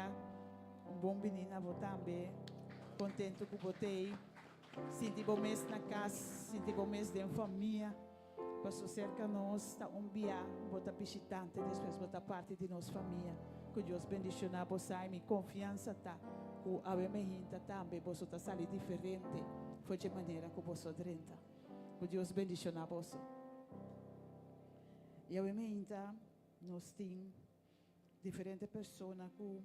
Cecilia, un bon bini na bo tambe. Contento cu bo t'ey. Sinti bo mes na cas, sinti bo mes den famia. Paso cerca nos ta un bia bo ta bishitante, despues bo ta parti di nos famia. Cu Dios bendiciona bo sa y mi confiansa ta cu awe mehinta tambe boso ta sali diferente for dje manera cu boso a drenta. Cu Dios bendiciona boso. Y awe mehinta nos tin diferente persona cu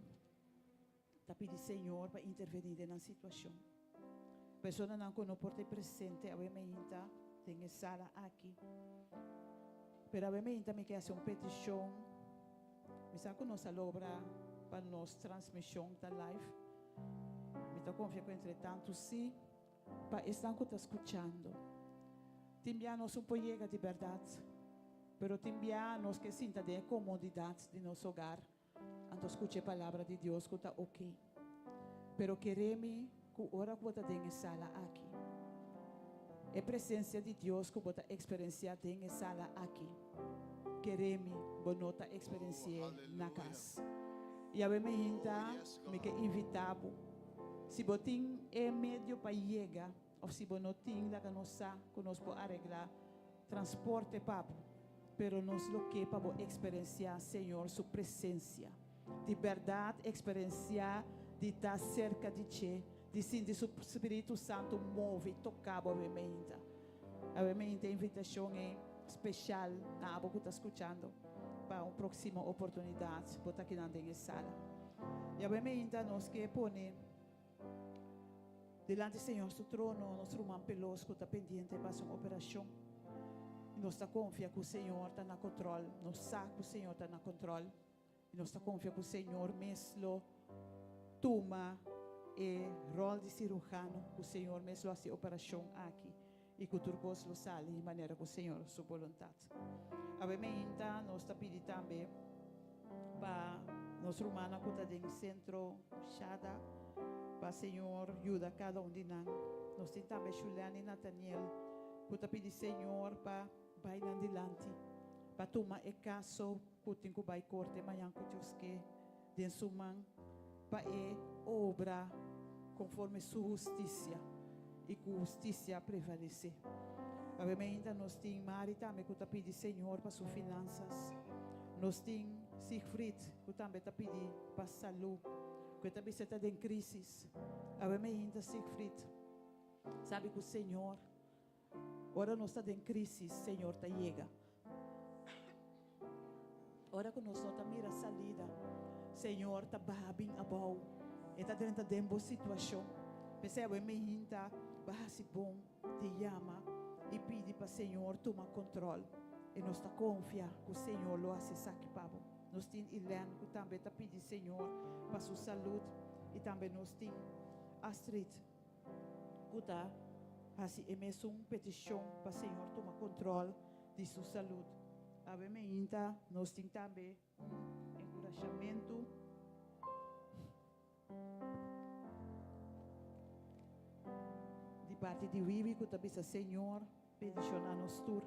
ta pidi Señor pa intervení den nan situacion. Personanan cu no por ta presente awe meinta den e sala aki. Pero awe meinta mi ke haci un peticion. Mi sa cu nos a logra pa nos transmision ta live. Mi ta confia cu entre tanto si pa esnan cu ta scuchando. Tin bia nos un por yega di berdad, pero tin bia nos ke sinta den e comodidad di nos hogar. Anto skucha e palabra di Dios ku ta ok. Pero kere mi ku ora ku bo ta den e sala aki, e presensia di Dios ku bo ta eksperensiá den e sala aki, kere mi bo no ta eksperensi'é na kas. I awe mi hinta mi ke invitá bo, si bo tin e medio pa yega òf si bo no tin, laga nos sa ku nos por areglá transporte pa bo. Pero nos lo ke pa bo eksperensiá Señor su presensia. Di bèrdat eksperensiá di ta serka di dje, di sinti su Spiritu Santu move i toka bo awe meinta. Awe meinta e invitashon ei speshal na abo ku ta skuchando pa un próksimo oportunidat bo ta kinan den e sala. I awe meinta nos ke pone Dilanti Señor su trono, nos ruman pelos cu ta pendiente pa haci un operacion. Y nos ta confia cu Señor ta na control. Nos sa cu Señor ta na control. Y nos ta confia cu Señor mes lo tuma e rol di cirujano, cu Señor mes lo haci e operacion aki y cu tur cos lo sali manera cu Señor su boluntad. Awe meinta nos ta pidi tambe pa nos rumannan ku ta den Sentro Shada, pa Señor yuda kada un di nan. Nos tin tambe Shulen i Nathaniel ku ta pidi Señor pa bai nan dilanti, pa tuma e kaso ku tin ku bai korte mañan ku Dios ke den su man, pa e obra konforme su hustisia i ku hustisia prevalesé. Pabia mainta nos tin Mari tambe ku ta pidi Señor pa su finansas. Nos tin Siegfried ku tambe ta pidi pa salú, ku e ta bisa e ta den krísis. Awe mainta Siegfried sabi ku Señor, ora nos ta den krísis, Señor ta yega. Ora ku nos no ta mira salida, Señor ta baha bin abou. E ta drenta den bo situashon. P'esei awe mainta bo a hasi bon di yama i pidi pa Señor tuma kontròl. I nos ta konfia ku Señor lo hasi esaki pa bo. Nos tin Elaine ku tambe ta pidi Señor pa su salud i tambe nos tin Astrid ku ta hasi e mesun petishon pa Señor tuma kontròl di su salud. Awe meinta nos tin tambe un enkurashamentu. Di parti di Wiwi ku ta bisa Señor bendishoná nos tur.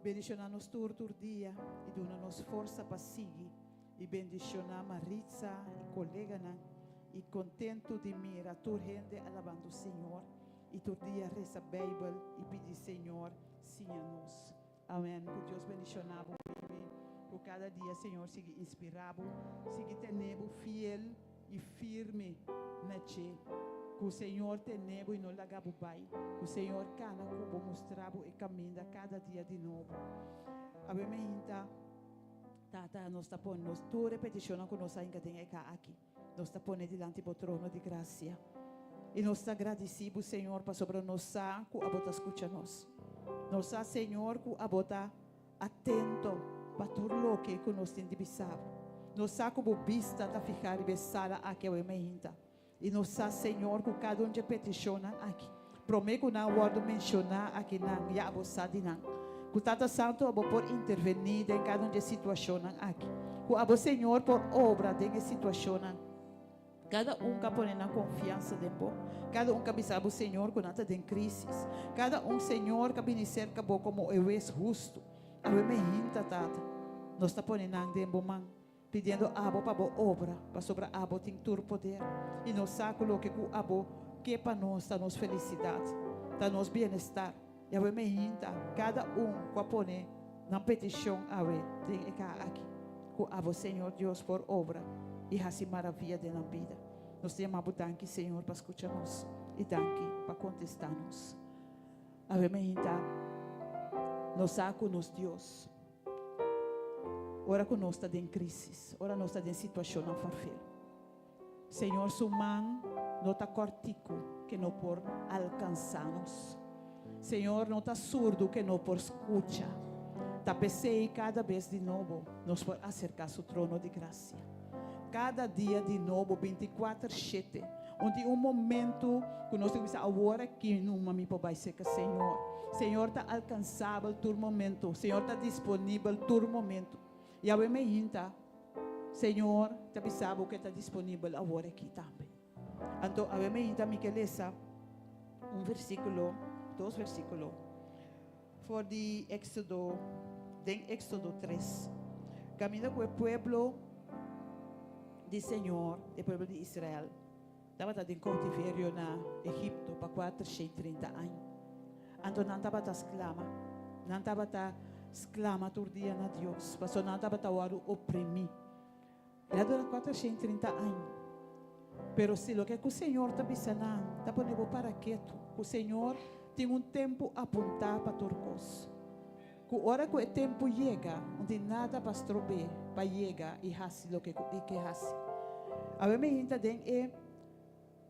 Bendishoná nos tur tur dia i duna nos forsa pa sigui i bendishoná Maritza i koleganan i kontentu di mira tur hende alabando Señor i tur dia resa Beibel i pidi Señor siña nos. Amen. Ku Dios bendishoná bo Wiwi. Ku kada dia Señor sigui inspirá bo, sigui tene bo fiel i firme na dje. Ku Señor tene bo i no laga bo bai. Ku Señor kana ku bo, mustra bo e kaminda kada dia di nobo. Awe meinta, Tata, nos ta pone nos tur e petishonnan ku nos a hinka den e ka aki. Nos ta pone dilanti bo trono di grasia i nos ta gradisí bo, Señor, pasobra nos sa ku abo ta skucha nos. Nos sa, Señor, ku abo ta atento pa tur loke ku nos tin di bisa bo. Nos sa ku bo bista ta fihá riba e sala aki awe mainta. I nos sa, Señor, ku kada un dje petishonnan aki, promé ku nan wòrdu menshoná akinan, ya abo sa di nan. Ku Tata Santu abo por intervení den kada un dje situashonnan aki. Ku abo, Señor, por obra den e situashonnan. Kada un ka pone nan konfiansa den bo. Kada un ka bisa bo, Señor, ku nan ta den krísis. Kada un, Señor, ka bini serka bo komo e wes hustu. Awe me hinta, Tata. Nos ta pone nan den bo man. Pidiendo Abo pa Bo obra, pasobra Abo tin tur poder, i nos sa ku loke ku Abo ke pa nos ta nos felisidat, ta nos bienestar. I awe meinta, kada un ku a pone nan petishon awe den e kaha aki, ku Abo, Señor Dios, por obra i hasi maravia den nan bida. Nos ta yama Bo danki, Señor, pa skucha nos, i danki pa kontestá nos. Awe meinta, nos sa ku nos Dios. Ora ku nos ta den krísis, ora nos ta den situashonnan farfel, Señor su man no ta kòrtiku ke no por alkansá nos. Señor no ta surdu ke no por skucha. Ta p'esei kada bes di nobo nos por aserká su trono di grasia. Kada dia di nobo, bintikuater shete. Un tin un momentu ku nos tin ku bisa, Awor aki numa mi por bai serka Señor. Señor ta alkansabel tur momentu. Señor ta disponibel tur momentu. I awe meinta, Señor ta bisa bo ku e ta disponibel awor aki tambe. Anto awe meinta mi ke lesa un versíkulo, dos versíkulo, for di Éksodo, den Éksodo tres, kaminda ku e pueblo di Señor, e pueblo di Israel, tabata den koutiverio na Egipto pa kuatershen trinta aña. Anto nan tabata sklama, nan tabata sklama tur dia na Dios, pasobra nan tabata wòrdu oprimí. El a dura kuatershen trinta aña. Pero si loke ku Señor ta bisa nan ta pone bo para ketu, ku Señor tin un tempu apuntá pa tur kos. Ku ora ku e tempu yega, no tin nada pa strob'é pa yega i hasi loke ku e ke hasi. Awe mi hinta den e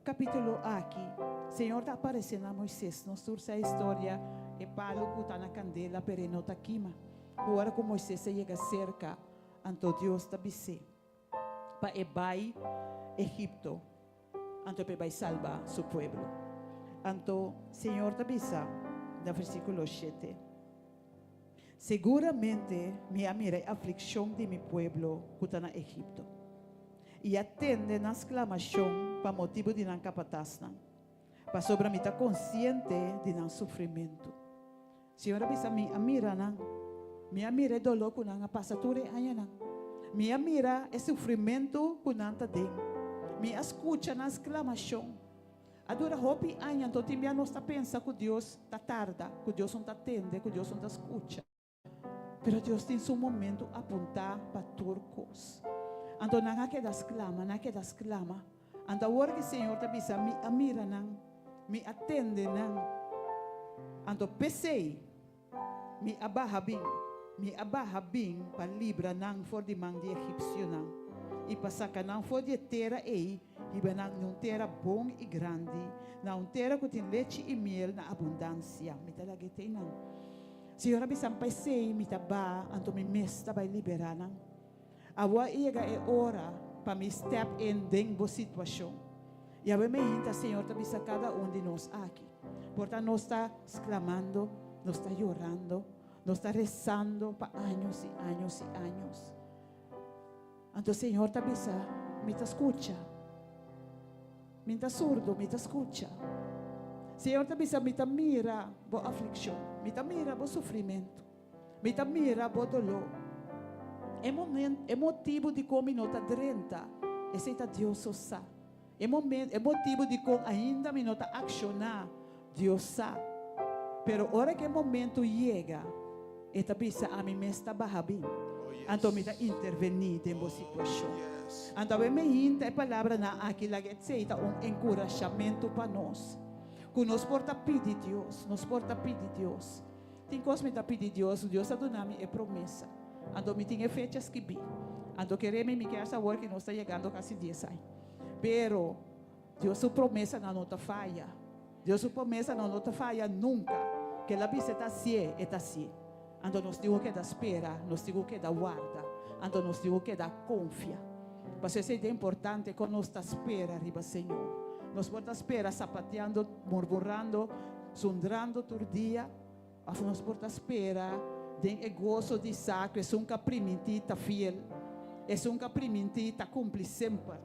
kapítulo aki, Señor ta aparesé na Moisés. Nos tur sa e historia, e palu ku ta na kandela pero e no ta kima. Ku ora ku Moisés a yega serka, anto Dios ta bis'é pa e bai Egipto, anto pa e bai salba su pueblo. Anto Señor ta bisa na versíkulo shete, Seguramente mi a mira e aflikshon di mi pueblo ku ta na Egipto, i a tende nan sklamashon pa motibu di nan kapatasnan, pasobra mi ta konsiente di nan sufrimentu. Señor a bisa, Mi a mira nan. Mi a mira e doló ku nan a pasa tur e añanan. Mi a mira e sufrimentu ku nan ta den. Mi a skucha nan sklamashon. A dura hopi aña, anto tin bia nos ta pensa ku Dios ta tarda, ku Dios no ta tende, ku Dios no ta skucha. Pero Dios tin su momentu apuntá pa tur kos. Anto nan a keda sklama, nan a keda sklama. Anto awor ki Señor ta bisa, Mi a mira nan, mi a tende nan. Anto p'esei mi a baha bin, mi a baha bin pa libra nan for di man di egipsionan i pa saka nan for di e tera ei hiba nan na un tera bon i grandi, na un tera ku tin lechi i miel na abundansia. Mi ta laga e tei nan. Señor a bisa mi, Pa esei mi ta ba, anto mi mes ta bai liberá nan. Awor a yega e ora pa mi step in den bo situashon. I awe meinta Señor ta bisa kada un di nos aki. Por ta nos ta sklamando, nos ta yorando, nos ta resando pa años i años i años. Anto Señor ta bisa, Mi ta skucha. Mi ta surdo, mi ta skucha. Señor ta bisa, Mi ta mira bo aflikshon, mi ta mira bo sufrimentu, mi ta mira bo doló. E momen, e motibu dikon mi no ta drenta, esei ta Dios so sa. E momen, e motibu dikon ainda mi no ta akshoná, Dios sa. Pero ora ku e momentu yega, e ta bisa, Ami mes ta baha bin. Anto mi ta intervení den bo situashon. Anto awe mi hinta e palabranan aki laga esei ta un enkurashamentu pa nos, ku nos por ta pidi Dios, nos por ta pidi Dios. Tin kos mi ta pidi Dios, Dios a duna mi e promesa. Anto mi tin e fecha skibí. Anto kere mi, mi kier sa awor ku nos ta yegando kasi dies aña. Pero Dios su promesanan no ta faya. Dios su promesanan no ta faya nunka. Ke el a bisa e ta hasié, e ta hasié. Anto nos tin ku keda spera, nos tin ku keda warda, anto nos tin ku keda konfia. Pasobra esei ta importante kon nos ta spera riba Señor. Nos por ta spera sapateando, murmurando, zundrando tur dia, òf nos por ta spera den e goso di sa ku esun ku a primintí ta fiel, esun ku a primintí ta kumpli semper,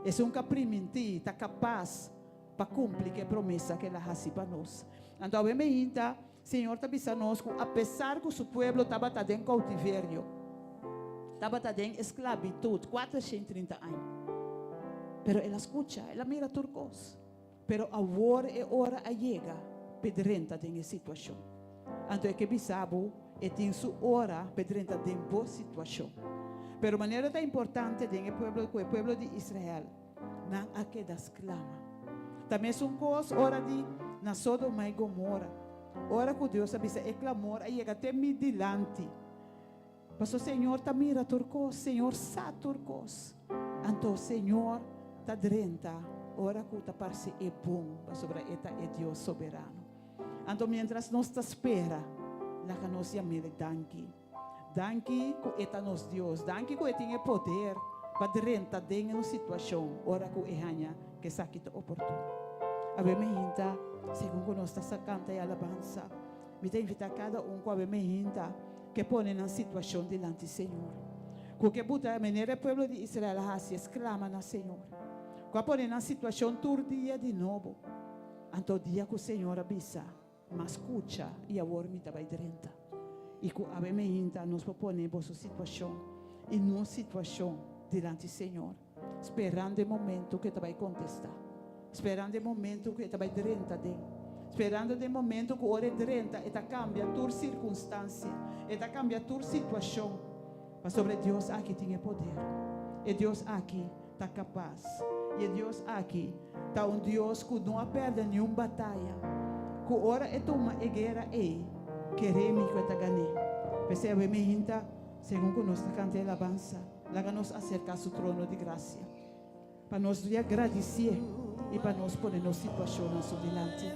esun ku a primintí ta kapas pa kumpli ku e promesa ku el a hasi pa nos. Anto awe meinta Señor ta bisa nos ku apesar ku su pueblo tabata den koutiverio. tabata den esklabitut 430 aña. Pero el a skucha, el a mira tur kos. Pero awor e ora a yega p'e drenta den e situashon. Anto e ke bisa bo e tin su ora p'e drenta den bo situashon. Pero manera ta importante den e pueblo ku e pueblo di Israel, nan a keda sklama. Ta mesun kos ora di na Sodoma i Gomora, ora ku Dios a bisa e klamor a yega te mi dilanti. Paso Señor ta mira tur kos, Señor sa tur kos. Anto Señor ta drenta ora ku ta parse e bon, pasobra e ta e Dios soberano. Anto mientras nos ta spera, laga nos yam'El danki. Danki ku e ta nos Dios, danki ku e tin e poder pa drenta den un situashon ora ku e haña ku esaki ta oportuno. Awe mi hinta, segun ku nos ta sa kanta e alabansa, Mi ta invitá kada un ku awe mehinta ke pone nan situashon dilanti Señor. Ku ke buta manera e pueblo di Israel a hasi, e sklama na Señor. Ku a pone nan situashon tur dia di nobo. Anto dia ku Señor a bisa, M'a skucha i awor mi ta bai drenta. I ku awe mehinta nos por pone boso situashon i nos situashon dilanti Señor. Sperando e momento ku e ta bai kontestá. Sperando e momento ku e ta bai drenta den. Sperando den momento ku ora e drenta e ta kambia tur sirkunstansia, e ta kambia tur situashon. Pasobra e Dios aki tin e poder. E Dios aki ta kapas. I e Dios aki ta un Dios ku no a pèrdè niun bataya. Ku ora e tuma e guera ei, kere mi ku e ta gan'é. P'esei awe mi hinta segun ku nos ta kanta e alabansa. Laga nos aserká su trono di grasia pa nos dui a gradisié i pa nos pone nos situashonnan su dilanti.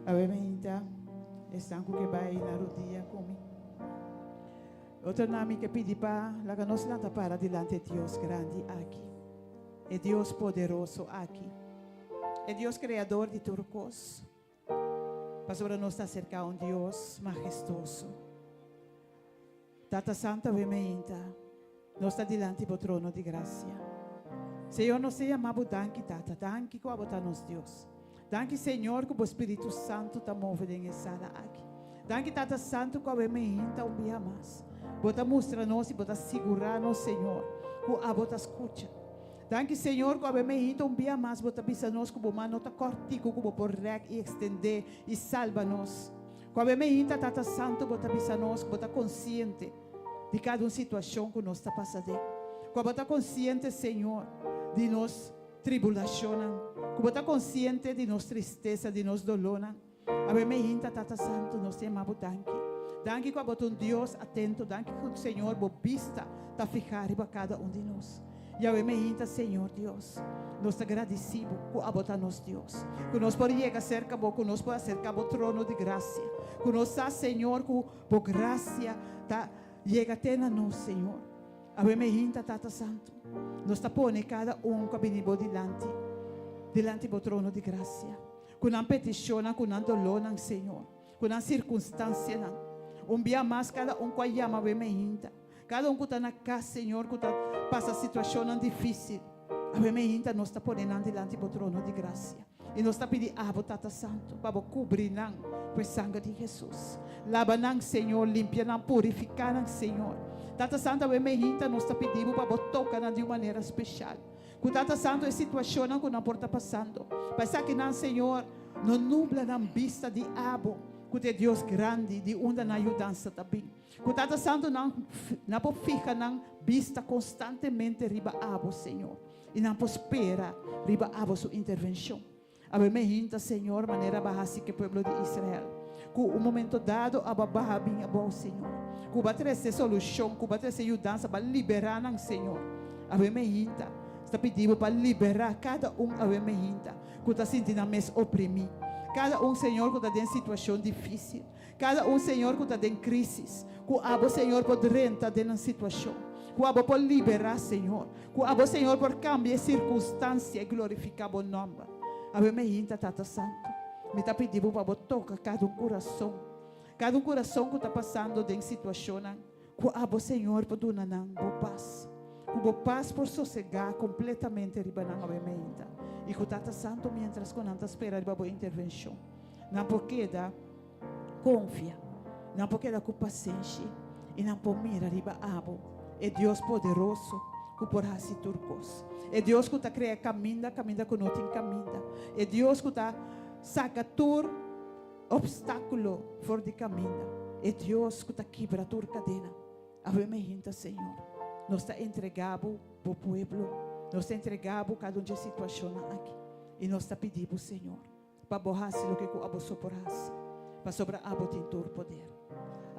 Awe mainta esnan ku ke bai na rudia ku mi. Otro nan mi ke pidi pa laga nos lanta para dilanti e Dios grandi aki, e Dios poderoso aki, e Dios creador di tur kos, pasobra nos ta aserka un Dios mahestoso. Tata Santo awe mainta nos ta dilanti bo trono di gracia. Señor nos ta yama bo danki Tata, danki ku abo ta nos Dios. Danki Señor ku bo Spiritu Santu ta move den e sala aki. Danki Tata Santu ku awe mainta un bia mas bo ta mustra nos i bo ta sigura nos Señor ku abo ta skucha. Danki Señor ku awe mainta un bia mas bo ta bisa nos ku bo man no ta kòrtiku ku bo por rèk i ekstendé i salba nos. Ku awe mainta Tata Santu bo ta bisa nos ku bo ta konsiente di kada un situashon ku nos ta pasa den. Ku abo ta konsiente Señor di nos tribulashonnan, ku bo ta konsiente di nos tristesa, di nos dolónan. Awe mainta Tata Santu nos ta yama bo danki. Danki ku abo ta un Dios atento, danki ku Señor bo bista ta fihá riba kada un di nos. Yahweh meinta, Señor Dios, nos ta gradisí Bo ku Abo ta nos Dios, ku nos por yega serka Bo, ku nos por aserká Bo trono di grasia, ku nos sa, Señor, ku Bo grasia ta yega te na nos, Señor. Awe meinta, Tata Santu, nos ta pone kada un ku a bini Bo dilanti, dilanti Bo trono di grasia. Ku nan petishonnan, ku nan dolónan, Señor. Ku nan sirkunstansianan. Un bia mas kada un ku a yama awe meinta. Kada un ku ta na kas, Señor, ku ta pasa situashonnan difísil. Awe meinta nos ta pone nan dilanti bo trono di grasia. I nos ta pidi abo, Tata Santu, pa bo kubri nan ku e sanger di Hesus. Laba nan, Señor, limpia nan, purifiká nan, Señor. Tata Santu, awe meinta nos ta pidi bo pa bo toka nan di un manera speshal. Ku Tata Santu e situashonnan ku nan por ta pasando. Pa esakinan, Señor, no nubla nan bista di abo, ku ta e Dios grandi, di unda nan yudansa ta bin. Ku Tata Santu nan nan por fiha nan bista konstantemente riba abo, Señor, i nan por spera riba abo su intervenshon. Awe me hinta, Señor, manera bo a hasi ku e pueblo di Israel, ku un momento dado abo a baha bin abou, Señor, ku bo a trese solushon, ku bo a trese yudansa, bo a liberá nan, Señor. Awe me hinta, ta pidi bo pa liberá kada un awe me hinta ku ta sinti nan mes oprimí, kada un, Señor, ku ta den situashon difísil. Kada un, Señor, ku ta den krísis, ku Abo, Señor, por drenta den nan situashon, ku Abo por liberá, Señor, ku Abo, Señor, por kambia e sirkunstansia i glorifiká Bo nòmber. Awe mi hinta, Tata Santu, mi ta pidi Bo pa Bo toka kada un kurason, kada un kurason ku ta pasando den situashonnan, ku Abo, Señor, por duna nan Bo pas, ku Bo pas por sosegá kompletamente riba nan awe mi hinta, i ku, Tata Santu, miéntras ku nan ta spera riba Bo intervenshon, Nan por keda konfia, nan por keda ku pasenshi i nan por mira riba abo, e Dios poderoso ku por hasi tur kos, e Dios ku ta krea kaminda kaminda ku no tin kaminda, e Dios ku ta saka tur opstákulo for di kaminda, e Dios ku ta kibra tur kadena. Awe mi hinta, Señor, nos ta entregá bo bo pueblo, nos ta entregá bo kada un dje situashonnan aki i nos ta pidi bo, Señor, Pa bo hasi loke ku abo so por hasi, pasobra abo tin tur poder.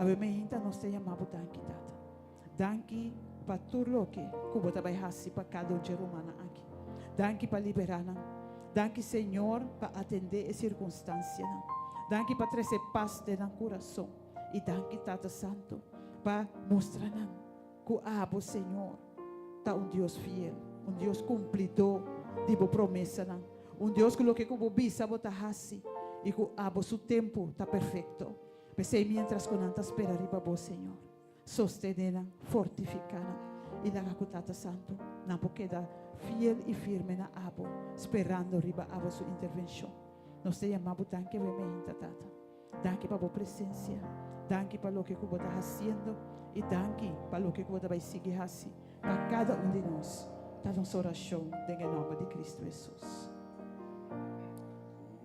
Awe meinta nos ta yama bo danki, Tata. Danki pa tur loke ku bo ta bai hasi pa kada un dje rumannan aki. Danki pa liberá nan. Danki, Señor, pa atendé e sirkunstansianan. Danki pa trese pas den nan kurason. I danki, Tata Santu, pa mustra nan ku abo, Señor, ta un Dios fiel, un Dios kumplidó di bo promesanan, un Dios ku loke ku bo bisa bo ta hasi i ku abo su tempu ta perfekto. P'esei miéntras ku nan ta spera riba bo, Señor, sostené nan, fortifiká nan i laga ku Tata Santu nan por keda fiel i firme na abo, sperando riba abo su intervenshon. Nos ta yama bo danki awe meinta, Tata. Danki pa bo presencia, danki pa loke ku bo ta hasiendo i danki pa loke ku bo ta bai sigui hasi pa kada un di nos. Ta nos orashon den e nomber di Cristo Hesus.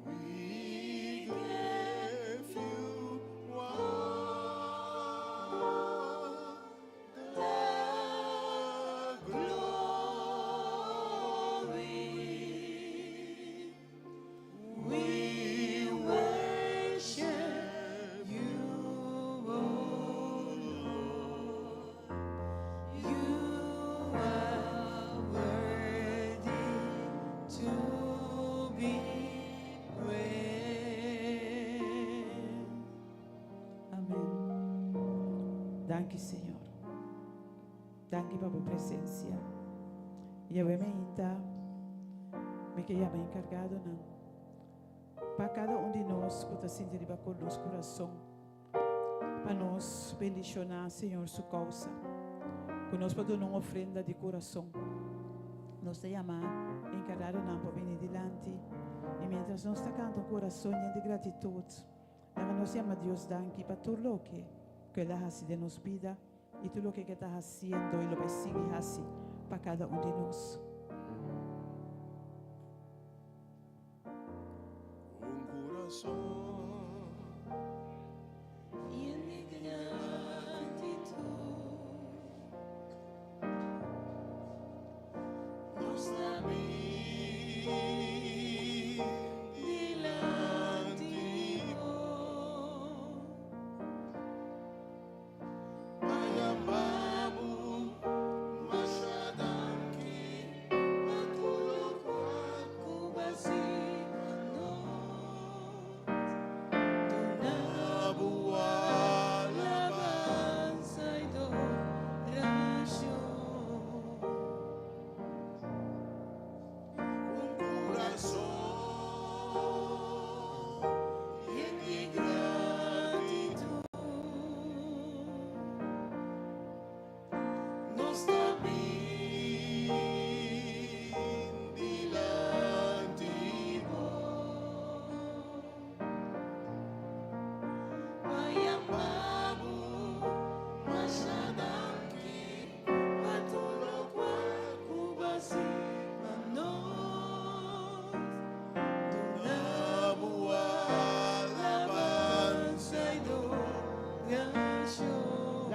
We give you all the glory. We worship you, O Lord. You are worthy to be praised. Amen. Danki Señor. Danki pa bo presencia. Yahweh meinta, mi ke yama encargadonan pa cada un di nos cu ta sinti riba cu nos curason pa nos bendiciona Señor su causa, cu nos por duna un ofrenda di curason. Nos ta yama encargadonan pa bini dilanti y mientras nos ta canta un curason yen di gratitud, laga nos yama Dios danki pa tur loke cu El a haci den nos bida. I tur loke ke ta hasiendo i lo bai sigui hasi pa kada un di nos. Un kurason Yen di gratitud. Nos ta bin dilanti bo. Pa yama bo masha danki.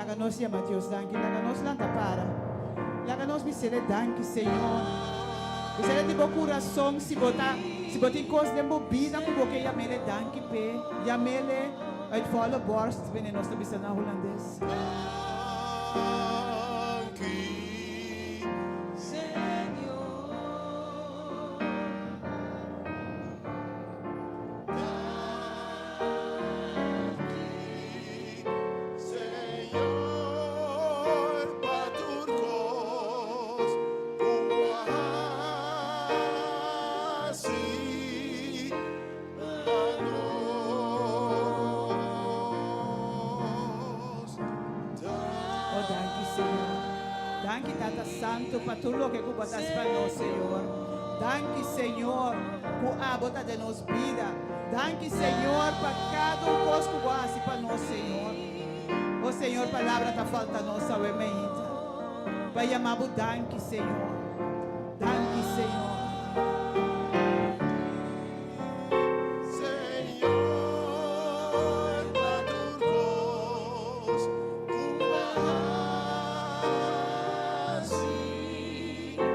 Laga nos yama Dios danki. Laga nos lanta para. Laga nos bisele danki, Señor. Bisele di bo kurason si bo ta, si bo tin kos den bo bida ku bo ke yamele danki p'e. Yamele uit volle borst, bene nos ta bisa na Hulandes. Danki, Señor. Danki, Señor, pa tur kos ku a hasi pa nos. Oh, danki, Señor. Danki, Tata Santu, pa tur loke ku bo ta hasi pa nos, Señor. Danki, Señor, ku abo ta den nos bida. Danki, Señor, pa kada un kos ku bo a hasi pa nos, Señor. Oh, Señor, palabra ta falta nos awe meinta pa yama bo danki, Señor. Danki, Señor. Señor, pa tur kos ku a hasi pa nos, ku a hasi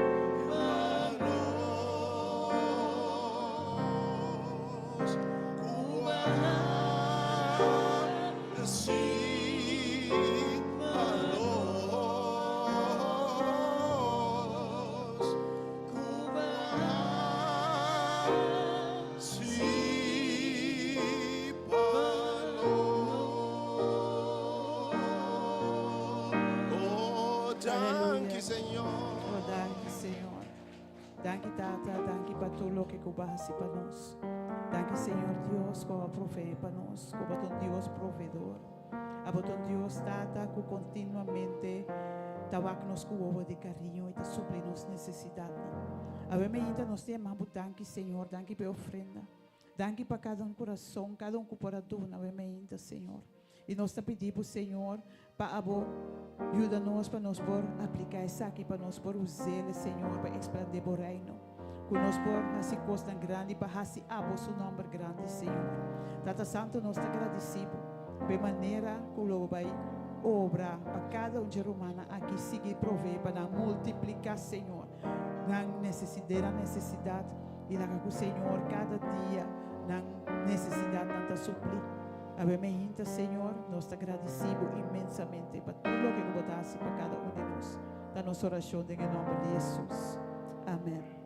pa nos, ku a hasi pa nos. Oh, danki, Aleluya. Señor. Oh, danki, Señor. Danki, Tata. Danki pa tur loke ku bo a hasi pa nos. Danki, Señor Dios, ku bo a provee pa nos, ku bo ta un Dios proveedor. Abo ta un Dios, Tata, ku kontinuamente ta wak nos ku wowo di kariño i ta supli nos nesesidatnan. Awe meinta nos ta yama bo danki, Señor. Danki pa e ofrenda. Danki pa kada un kurason, kada un ku por a duna awe meinta, Señor. I nos ta pidi bo, Señor, pa abo yuda nos pa nos por apliká esaki, pa nos por us'el, Señor, pa ekspandé bo Reino. Ku nos por hasi kosnan grandi pa hasi abo su nòmber grandi, Señor. Tata Santu, nos ta gradisí bo pa e manera ku lo bo bai obra pa kada un dje rumannan aki sigui proveé pa nan multipliká, Señor, nan nesesidenan nesesidat i laga ku Señor kada dia nan nesesidatnan ta suplí. Awe meinta, Señor, nos ta gradisí bo inmensamente pa tur loke ku bo ta hasi pa kada un di nos. Ta nos orashon den e nòmber di Hesus. Amèn.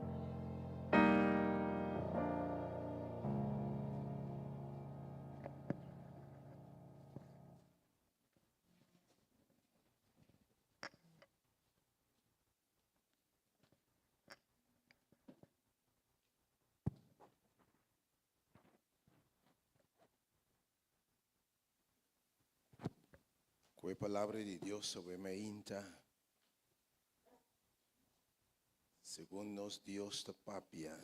Ku e palabra di Dios awe mainta, segun nos Dios ta papia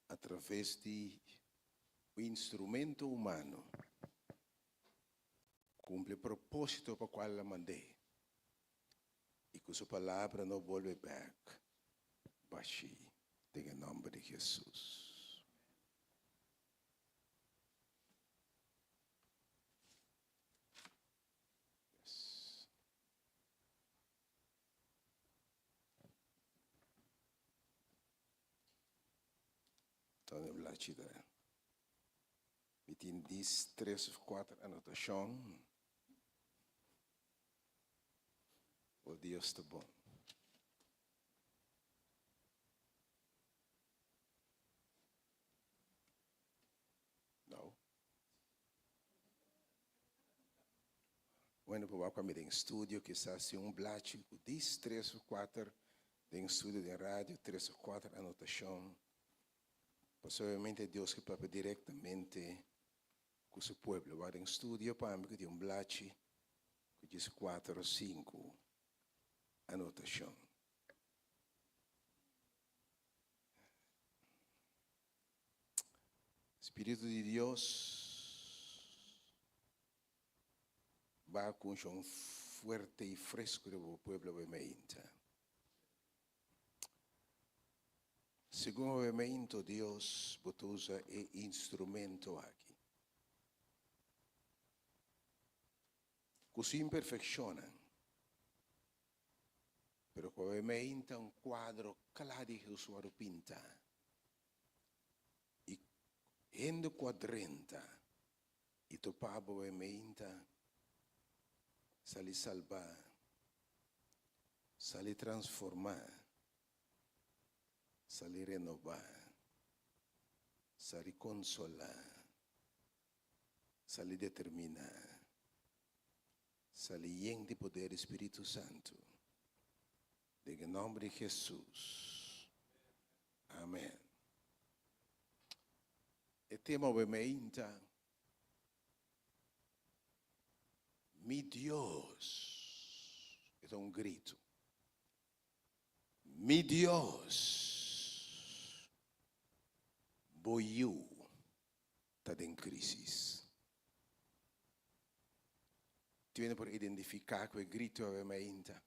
a traves di un instrumento humano, kumpli e propósito pa kual el a mand'é, i ku su palabra no bolbe bèk bashí den e nòmber di Hesus. Yes. Tony Blachida. Mi tin dis tres of kuater anotashon. O Dios ta bon. No. Bueno, por wak mi den studio, kisas tin un blachi ku dis tres of kuater den studio den radio, tres of kuater anotashon. Pasobra obviamente Dios ke papia direktamente ku su pueblo. Wak den studio pa mi ku tin un blachi ku djis kuater o sinku anotashon. Spiritu di Dios ba ku unshon fuerte i fresku riba bo pueblo awe meinta. Segun awe meinto Dios bo ta usa e instrumento aki. Ku su imperfekshonnan, pero ku awe meinta un kuadro kla di Hesus wòrdu pinta i hende ku a drenta i topa bo awe meinta sali salbá, sali transformá, sali renobá, sali konsolá. Sali determiná. Sali yen di poder di Spiritu Santu. Den e nòmber di Hesus. Amen. E tema awe meinta, Mi Dios. E ta un gritu. Mi Dios, bo yu ta den crisis. Tin hende por identifica cu e grito awe mainta.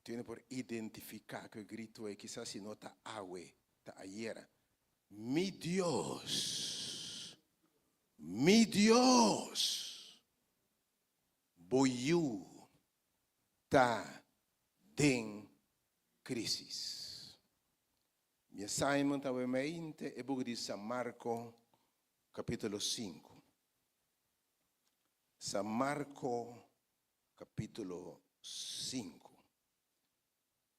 Tin hende por identifica cu e grito ei, kisas si no ta awe, ta ayera. Mi Dios, mi Dios, bo yu ta den crisis. Mi assignment awe meinte e buki di San Marko kapítulo sinku. San Marko kapítulo sinku.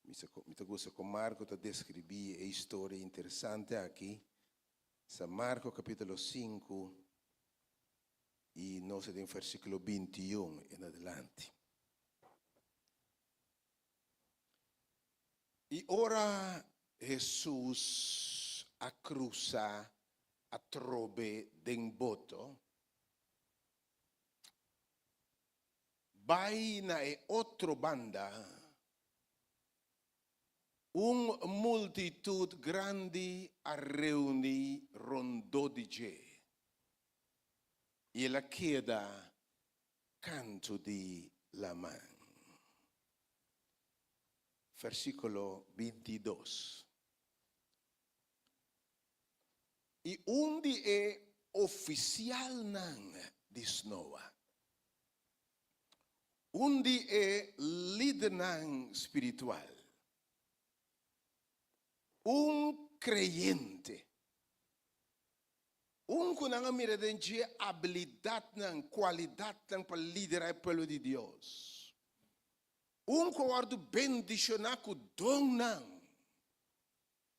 Mi sa mi ta gusta kon Marko ta deskribí e historia interesante aki. San Marko kapítulo sinku i nos ta den versíkulo bintiun en adelante. I ora Hesus a krusa atrobe den boto, bai na e otro banda, un multitut grandi a reuní rondó di dje, i el a keda kantu di laman. Versíkulo bintidos. I un di e ofisialnan di snoa, un di e lidernan spiritual, un kreyente, Un ku nan a mira den dje abilidatnan, kualidatnan pa liderá e pueblo di Dios. Un ku a wòrdu bendishoná ku donnan.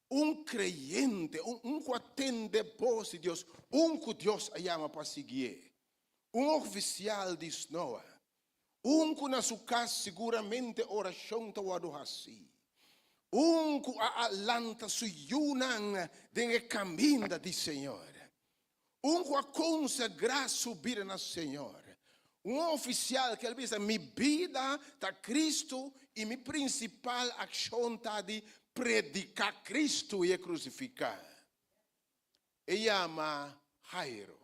Un kreyente, un un ku a tende bos di Dios, un ku Dios a yama pa siguié. Un ofisial di snoa. Un ku na su kas siguramente orashon ta wòrdu hasí. Un ku a lanta su yunan den e kaminda di Señor. Un ku a konsagrá su bida na Señor. Un ofisial ku a bisa, Mi bida ta Kristu i mi prinsipal akshon ta di prediká Kristu i e krusifiká. E yama Jairo.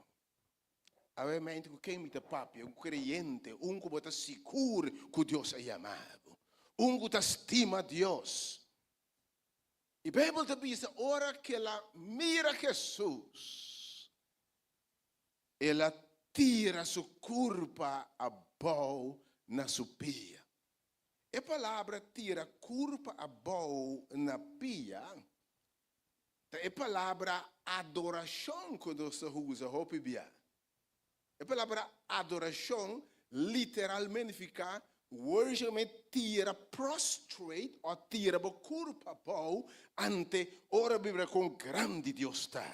Awe mente ku ken mi ta papia? Un kreyente, un ku bo ta sigur ku Dios a yama bo, un ku ta stima Dios. I Beibel ta bisa ora ku el a mira Hesus, el a tira su kurpa abou na su pia. E palabra tira kurpa abou na pia Ta e palabra adorashon ku nos ta usa hopi bia. E palabra adorashon literalmente nifiká worship men tira prostrate o tira bo kurpa abou ante ora bo mira kon grandi Dios ta.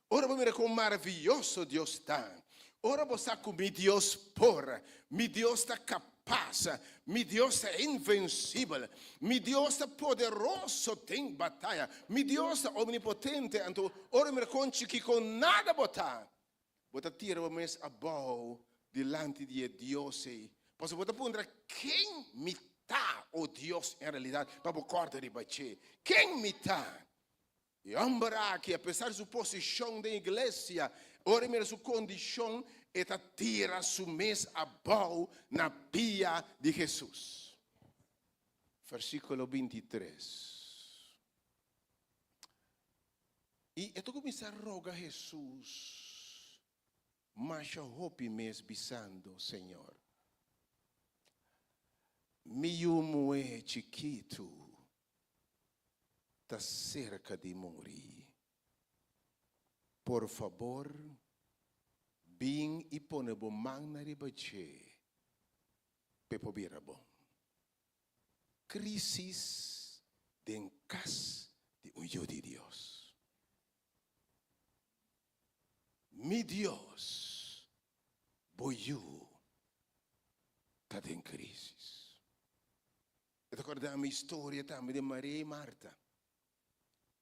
Ora bo mira kon maravioso Dios ta. Ora bo sa ku mi Dios por, mi Dios ta kapas, mi Dios ta invensibel, mi Dios ta poderoso den bataya, mi Dios ta omnipotente, anto ora mira kon chikí kon nada bo ta, bo ta tira bo mes abou dilanti di e Dios ei, pasobra bo ta puntra, Ken mi ta, o Dios, en realidat, pa bo kòrda riba dje? Ken mi ta? E hòmber aki, apesar di su posishon den iglesia, ora e mira su kondishon, e ta tira su mes abou na pia di Hesus. Versíkulo bintitres. I e ta kuminsá roga Hesus. masha hopi mes bisando, Señor, mi yu muhé chikitu ta serka di muri. Por fabor, bin i pone bo mannan riba dje p'e por bira bon. Krísis den kas di un yu di Dios. Mi Dios, bo yu ta den krísis. E ta kòrda mi historia tambe di Maria i Marta,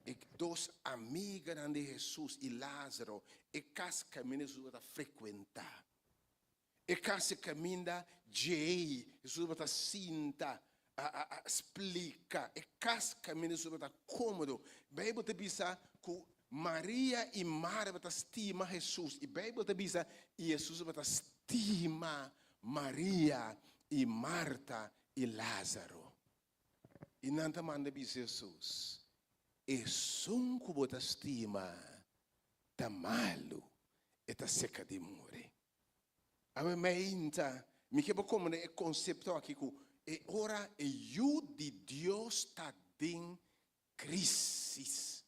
e dos amiganan di Hesus i Lázaro, e kas kaminda Hesus tabata frekuentá. E kas e kaminda djei Hesus tabata sinta a a a splika. E kas kaminda Hesus tabata kómodo. Beibel ta bisa ku Maria i Marta tabata stima Hesus. I Beibel ta bisa i Hesus tabata stima Maria i Marta i Lázaro. I nan ta manda bisa Hesus, Esun ku bo ta stima ta malu, e ta seka di muri. Awe meinta mi ke bo komprende e konsepto aki ku e ora e Yu di Dios ta den krisis.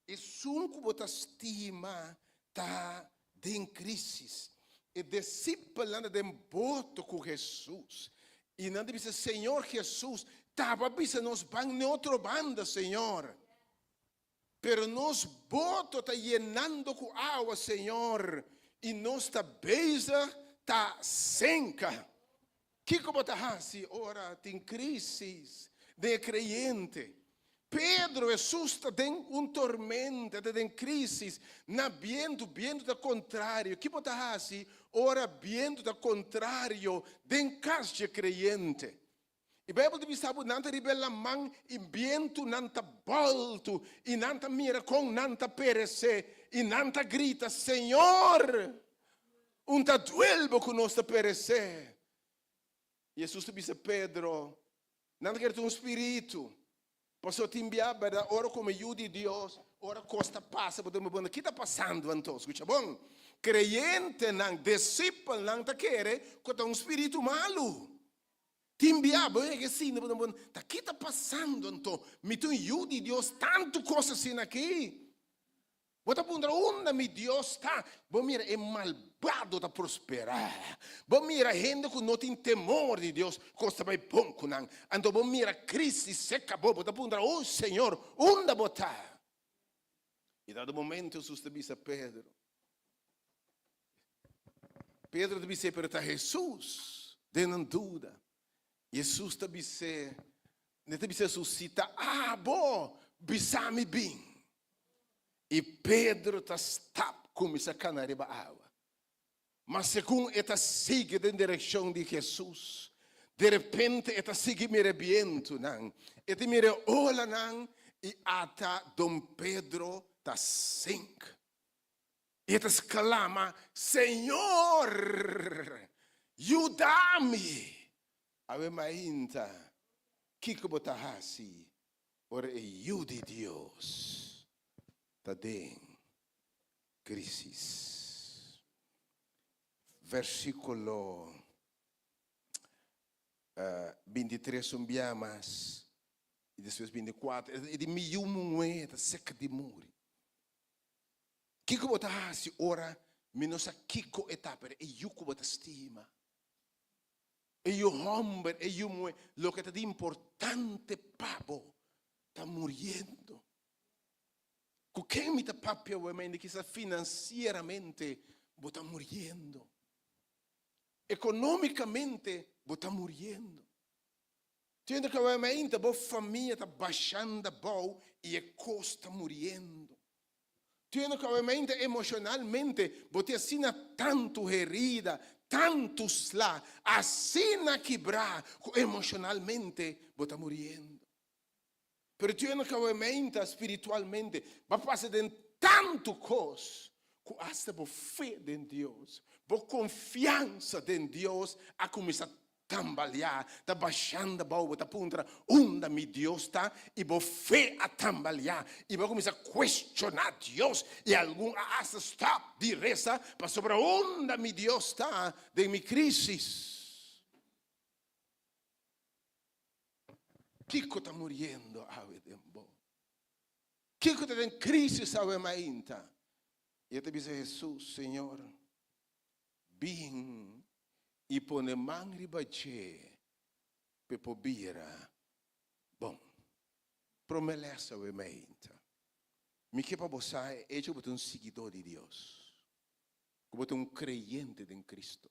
Esun ku bo ta stima ta den krisis. E disipelnan ta den boto ku Hesus i nan ta bisa, Señor Hesus, taba bisa nos ban n'e otro banda, Señor. Pero nos boto ta yenando ku awa, Señor, i nos ta bezig ta senka. Kiko bo ta hasi ora tin krísis den e kreyente? Pedro, Hesus ta den un tormenta, ta den krísis, na bientu, bientu ta kontrario. Ki bo ta hasi ora bientu ta kontrario den kas dje kreyente? E Bijbel ta bisa bo nan ta riba e laman i bientunan ta bòltu i nan ta mira kon nan ta peresé i nan ta grita, Señor, un ta duel bo ku nos ta peresé? Hesus ta bisa Pedro, Nan ta kere ta un spiritu. Pasobra tin bia bèrdat ora komo yu di Dios, ora kos ta pasa bo ta mira, Ki ta pasando anto? Skucha bon, kreyentenan, disipelnan ta kere ku ta un spiritu malu. Tin bia bo yega e sinti bo ta bon, ta ki ta pasando anto? Mi ta un yu di Dios, tantu kos asina aki. Bo ta puntra, Unda mi Dios ta? Bo mira e malbado ta prosperá. Bo mira hende ku no tin temor di Dios, kos ta bai bon ku nan. Anto bo mira krísis serka bo, bo ta puntra, O Señor, unda bo ta? I dado momento Hesus ta bisa Pedro, Pedro ta bis'é, pero ta Hesus den nan duda. Hesus ta bis'é, ne ta bisa Hesus, si ta abo, bisa mi bin. I Pedro ta stap kuminsá kana riba awa. Ma segun e ta sigui den direkshon di Hesus, derepente e ta sigui mira e bientunan, e ta mira e olanan i ata Don Pedro ta sink. I e ta sklama, Señor, yuda mi! Awe mainta, kiko bo ta hasi ora e Yu di Dios ta den krisis? Versíkulo 23 un bia mas i despues 24. E di, Mi yu muhé ta seka di muri. Kiko bo ta hasi ora mi no sa kiko e ta, pero e yu ku bo ta stima, e yu hòmber, e yu muhé, loke ta di importante pa bo ta muriendo? Ku ken mi ta papia awe mainda? Kisas finansieramente bo ta muriendo. Ekonómikamente bo ta muriendo. Tin otro ku mainta bo famia ta bashando abou i e kos ta muriendo. Tin otro ku mainta emoshonalmente bo tin asina tantu herida, tantu sla, asina kibrá ku emoshonalmente bo ta muriendo. Pero tin otro ku mainta spiritualmente bo a pasa den tantu kos ku asta bo fe den Dios, bo konfiansa den Dios a kuminsá. tambaleá, ta bashando abou, bo ta puntra, Unda mi Dios ta? I bo fe a tambaleá, i bo a kuminsá kuestioná Dios, i algun a asta stòp di resa pasobra unda mi Dios ta den mi krísis? Kiko ta muriendo awe den bo? Kiko ta den krísis awe mainta? I e ta bisa Hesus, Señor, bin i pone man riba dje p'e por bira bon. Promé lès awe mainta. Mi ke pa bo sa e echo ku bo ta un siguidó di Dios, ku bo ta un kreyente den Kristo,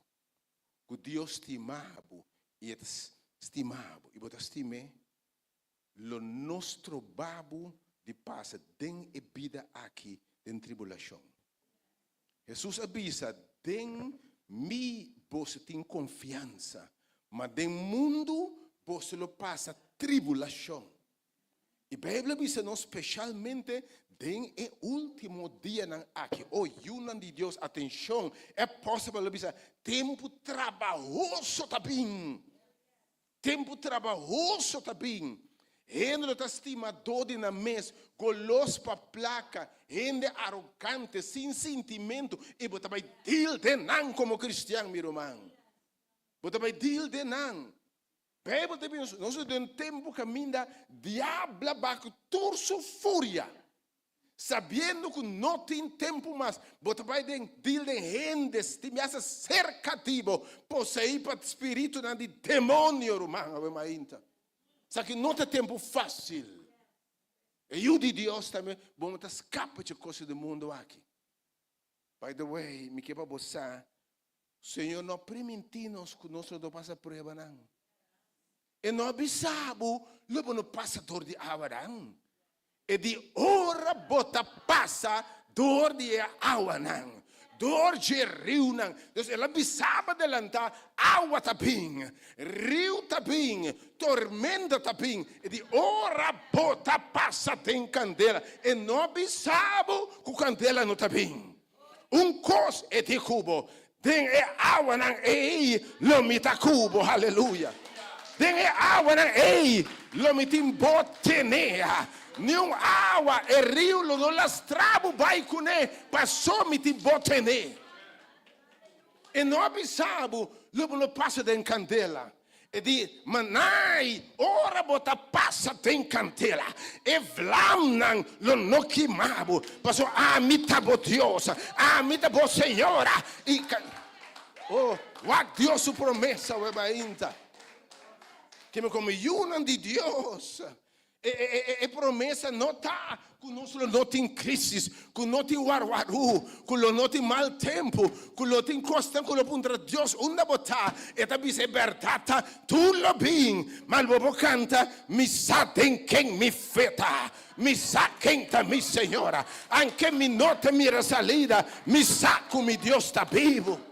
ku Dios stima bo i e ta stima bo i bo ta stim'é, lo no stroba bo di pasa den e bida aki den tribulashon. Hesus a bisa, Den mi boso tin konfiansa, ma den mundu boso lo pasa tribulashon. E Beibel a bisa nos speshalmente den e último dianan aki. O yunan di Dios, atenshon! E apòstel a bisa, Tempu trabahoso ta bin. Tempu trabahoso ta bin. Hende lo ta stimadó di nan mes, golos pa plaka, hende arogante, sin sintimentu, i bo ta bai deal den nan komo kristian, mi ruman. Bo ta bai deal den nan. Beibel ta bisa nos ta den un tempu kaminda diabel a bai ku tur su furia, sabiendo ku no tin tempu mas. Bo ta bai den deal den hende stimiasa serka di bo, poseí pa spiritunan di demonio, ruman, awe mainta. Sa ki no ta tempu fásil. E Yu di Dios tambe, bo no ta skapa dje kos di mundu aki. By the way, mi ke pa bo sa, Señor no a primintí nos ku nos lo no pasa pruebanan. E no a bisa bo lo bo no pasa dor di awanan. E di ora bo ta pasa dor di e awanan, dor dje riunan. Dus el a bisa bo adelantá, awa ta bin, riu ta bin, tormenta ta bin. E di ora bo ta pasa den kandela. E no a bisa bo ku kandela no ta bin. Un kos e di ku bo, den e awanan ei lo mi ta ku bo, haleluya. Den e awanan ei lo mi tin bo tene. Niun awa, e riu lo no lastra bo bai kuné, paso mi tin bo tene. E no a bisa bo lo bo no pasa den kandela. E di, Manai, ora bo ta pasa den kantela, e vlamnan lo no kima bo, pasobra ami ta bo Dios, ami ta bo Señora. I Oh, wak Dios su promesa web ainda. Ke mi komo yunan di Dios. E promesa no ta ku nos lo no tin krísis, ku no tin warwarú, ku lo no tin mal tempu, ku lo tin kosnan ku lo puntra Dios unda bo ta. E ta bisa e bèrdat ta, tur lo bin, ma lo bo kanta, Mi sa den ken mi fe ta, mi sa ken ta mi Señora. Anke mi no ta mira salida, mi sa ku mi Dios ta bibu.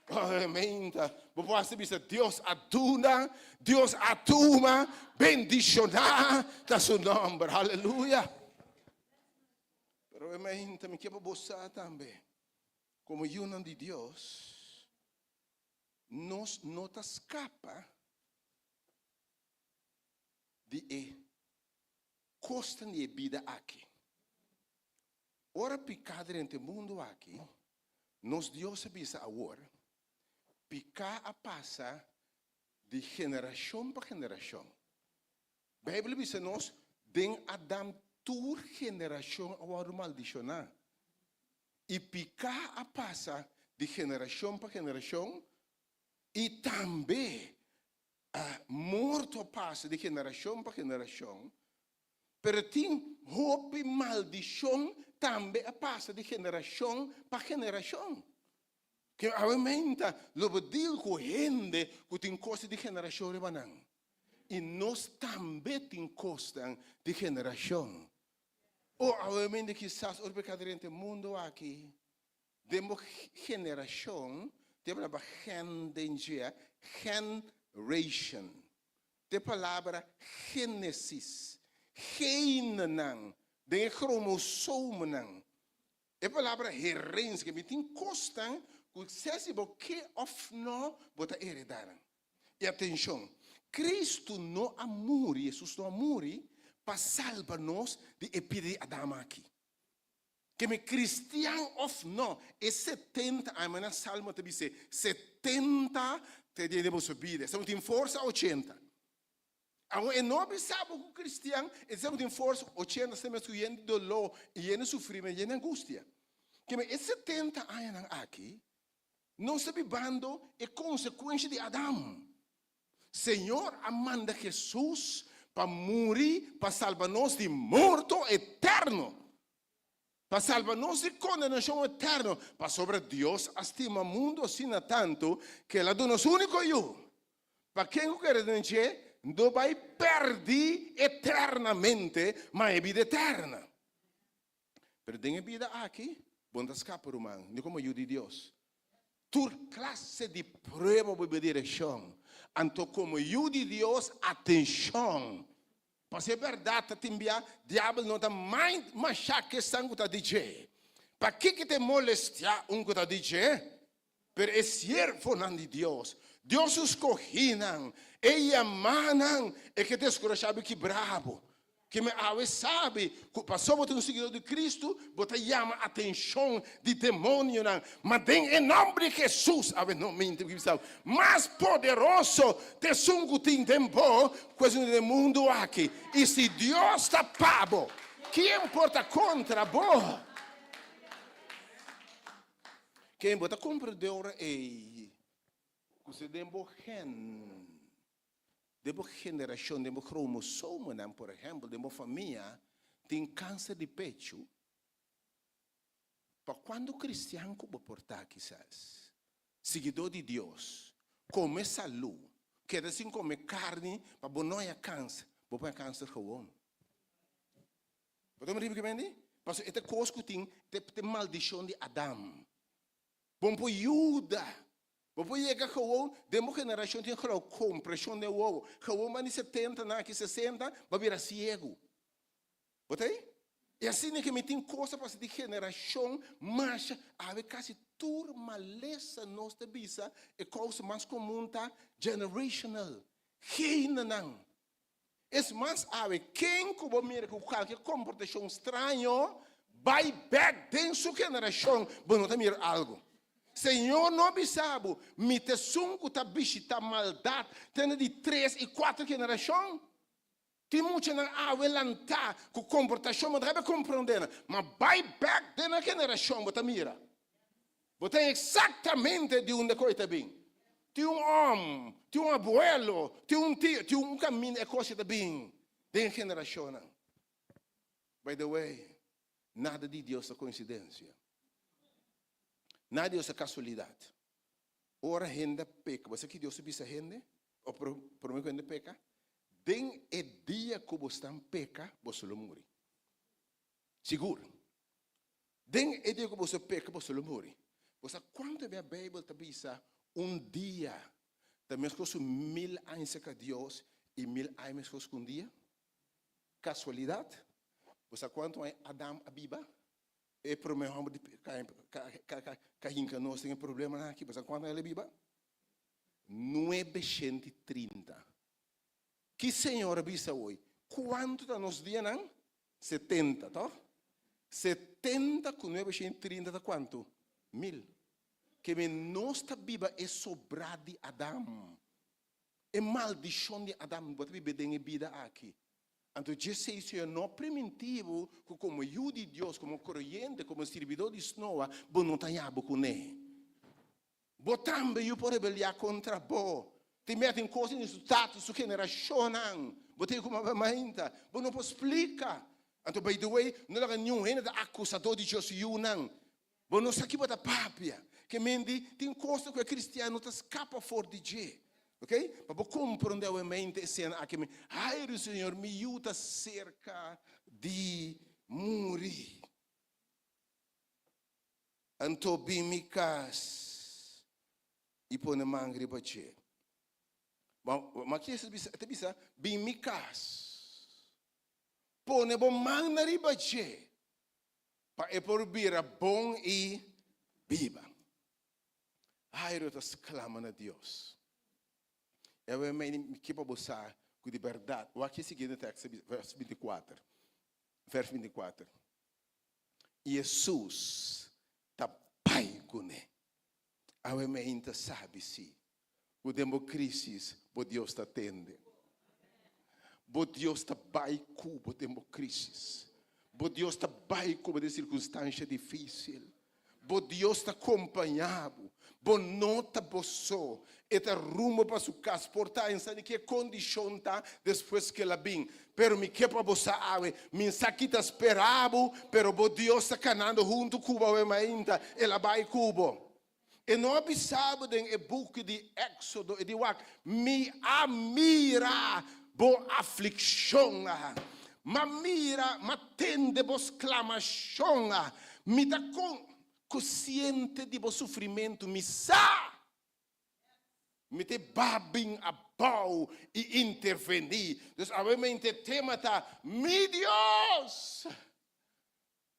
Obviamente, bo por hasta bisa Dios a duna, Dios a tuma, bendishoná ta su nomber. Aleluya. Pero obviamente mi ke pa bo sa tambe, komo yunan di Dios, nos no ta skapa di e kosnan di e bida aki. Ora piká drenta e mundu aki, nos Dios a bisa awor, piká a pasa di generashon pa generashon. Beibel a bisa nos, den Adam tur generashon a wòrdu maldishoná. I piká a pasa di generashon pa generashon, i tambe morto a pasa di generashon pa generashon. Pero tin hopi maldishon tambe a pasa di generashon pa generashon. Ke awementa lo bo deal ku hende ku tin kos di generashon riba nan. I nos tambe tin kosnan di generashon. O awementa kisas ora bo ka drenta e mundu aki, den bo generashon, tin e palabra gen den dje, gen-ration. Te palabra Génesis, genenan, den e kromosomenan. E palabra herensia, mi tin kosnan ku sea si bo ke òf no, bo ta heredá nan. I atenshon, Kristu no a muri, Hesus no a muri pa salba nos di e pida di Adam aki. Keme kristian òf no, e setenta aña, manera Salmo ta bis'é, setenta ta e dia di boso bida, esei bo tin forsa ochenta. Awor e no a bisa bo ku kristian, esei bo tin forsa ochenta, esei mes ku yen di doló, i yen di sufrimentu, yen di angustia. Keme e setenta añanan aki, nos ta bibando e konsekuensha di Adam. Señor a manda Hesus pa muri pa salba nos di morto eterno, pa salba nos di kondenashon eterno, pasobra Dios a stima mundu asina tantu ku el a duna su úniko Yu, pa ken ku kere den dje no bai pèrdí eternamente, ma e bida eterna. Pero den e bida aki, bo no ta skapa, ruman, ni komo yu di Dios. Tur klase di prueba bo biba direkshon. Anto komo yu di Dios, atenshon! Pasobra e bèrdat ta tin bia, diabel no ta mind mashá kesnan ku ta di dje. Pakiko ta e molestiá un ku ta di dje? Pero e siervonan di Dios, Dios su skohínan, e yamánan, e ke deskurashá bo i kibrá bo. Keme awe sabi ku pasobra bo ta un siguidó di Kristu, bo ta yama atenshon di demonionan. Ma den e nòmber di Hesus, awe no minti mi bisa bo, mas poderoso ta esun ku tin den bo ku esun den e mundu aki. I si Dios ta pa bo, kien por ta kontra bo? Ken bo ta comprende ora ei cu si den bo gen, den bo generacion, den bo chromosomennan, por ehempel, den bo famia tin cancer di pecho, pa cuando cristian cu bo por ta kisas, siguidor di Dios, come salu, keda sin come carni pa bo no haya cancer, bo por haya cancer gewoon. Bo ta mira kimendi? Pasobra e ta kos ku tin te te maldishon di Adam. Bo no por yuda. Bo por yega gewoon den bo generashon tin glaukom, preshon den wowo. Gewoon ban di setenta nan aki sesenta bo a bira siegu. Bo ta ei? I asina ke mi tin kos a pasa di generashon masha awe kasi tur malesa nos ta bisa e kousa mas komun ta generational, genenan. Es mas awe, ken ku bo mira ku kualke komportashon straño, bai bèk den su generashon, bo no ta mira algu. Señor no a bisa bo, Mi ta esun ku ta bishitá maldat te na di tres i kuater generashon? Tin muchanan awe lantá ku komportashon bo no ta kabe komprondé nan, ma bai bèk den nan generashon bo ta mira. Bo ta exactamente di unda cu e ta bin. Tin un om, tin un abuelo, tin un tio, tin un caminda e cos ta bin den generacionnan. By the way, nada di Dios ta coincidencia. Nada di Dios ta casualidad. Ora hende a peca, bo sa ki Dios a bisa hende? O prome cu hende peca? Den e dia cu bo stan peca, boso lo muri. Sigur. Den e dia ku boso peka boso lo muri. Bo sa kuantu bia Beibel ta bisa un dia ta meskos ku mil aña serka Dios i mil aña meskos ku un dia? Kasualidat? Bo sa kuantu aña Adam a biba? E promé hòmber di ka hinka nos den e problemanan aki. Bo sa kuantu aña el a biba? Nuebeshenti trinta. Ki Señor a bisa hoy? Kuantu ta nos dianan? Setenta, tòg? Setenta ku nuebe shen i trinta ta kuantu? Mil. Ke men nos ta biba e sobrá di Adam. E maldishon di Adam, bo ta biba den e bida aki. Anto djesei Señor no a primintí bo ku komo yu di Dios, komo kreyente, komo sirbidó di snoa, bo no ta haña bo kuné. Bo tambe yu por rebeliá kontra bo. Tin mea tin kos den su tata, su generashonnan. Bo tin kuma bai mainta. Bo no por splika. Anto by the way, no laga niun hende ta akusadó di Dios su yunan. Bo no sa ki bo ta papia. Ke men di, tin kosnan ku e kristian no ta skapa for di dje. Ok? Pa bo komprondé awe mente e sena aki mi, Hairi Señor, mi yu ta serka di muri. Anto bin mi kas i pone man riba dje. Ma ki Jesus bisa? E ta bisa, Bin mi kas, pone bo man na riba dje, pa e por bira bon i biba. Jairo ta sklama na Dios. E awe mei mi ke pa bo sa ku di bèrdat, wak e siguiente tekst, vèrs bintikuater, vèrs bintikuater, I Hesus ta bai kuné. Awe mei ta sabi si ku den bo krisis bo Dios ta tende. Bo Dios ta bai ku bo den bo krisis. Bo Dios ta bai ku bo den sirkunstansha difisil. Bo Dios ta kompañá bo. Bo no ta bo so. E ta rumbo pa su kas. Por ta en sa di ke kondishon ta despues ku el a bin. Pero mi ke pa bo sa awe, mi sa ki ta spera bo, pero bo Dios ta kanando huntu ku bo awe mainta. El a bai ku bo. E no a bisa bo den e buki di Éksodo, e di wak, Mi a mira bo aflikshon, m'a mira, m'a tende bo sklamashon, mi ta konsiente di bo sufrimentu, mi sa mi ta ba bin abou i intervení. Dus awemente e tema ta, Mi Dios!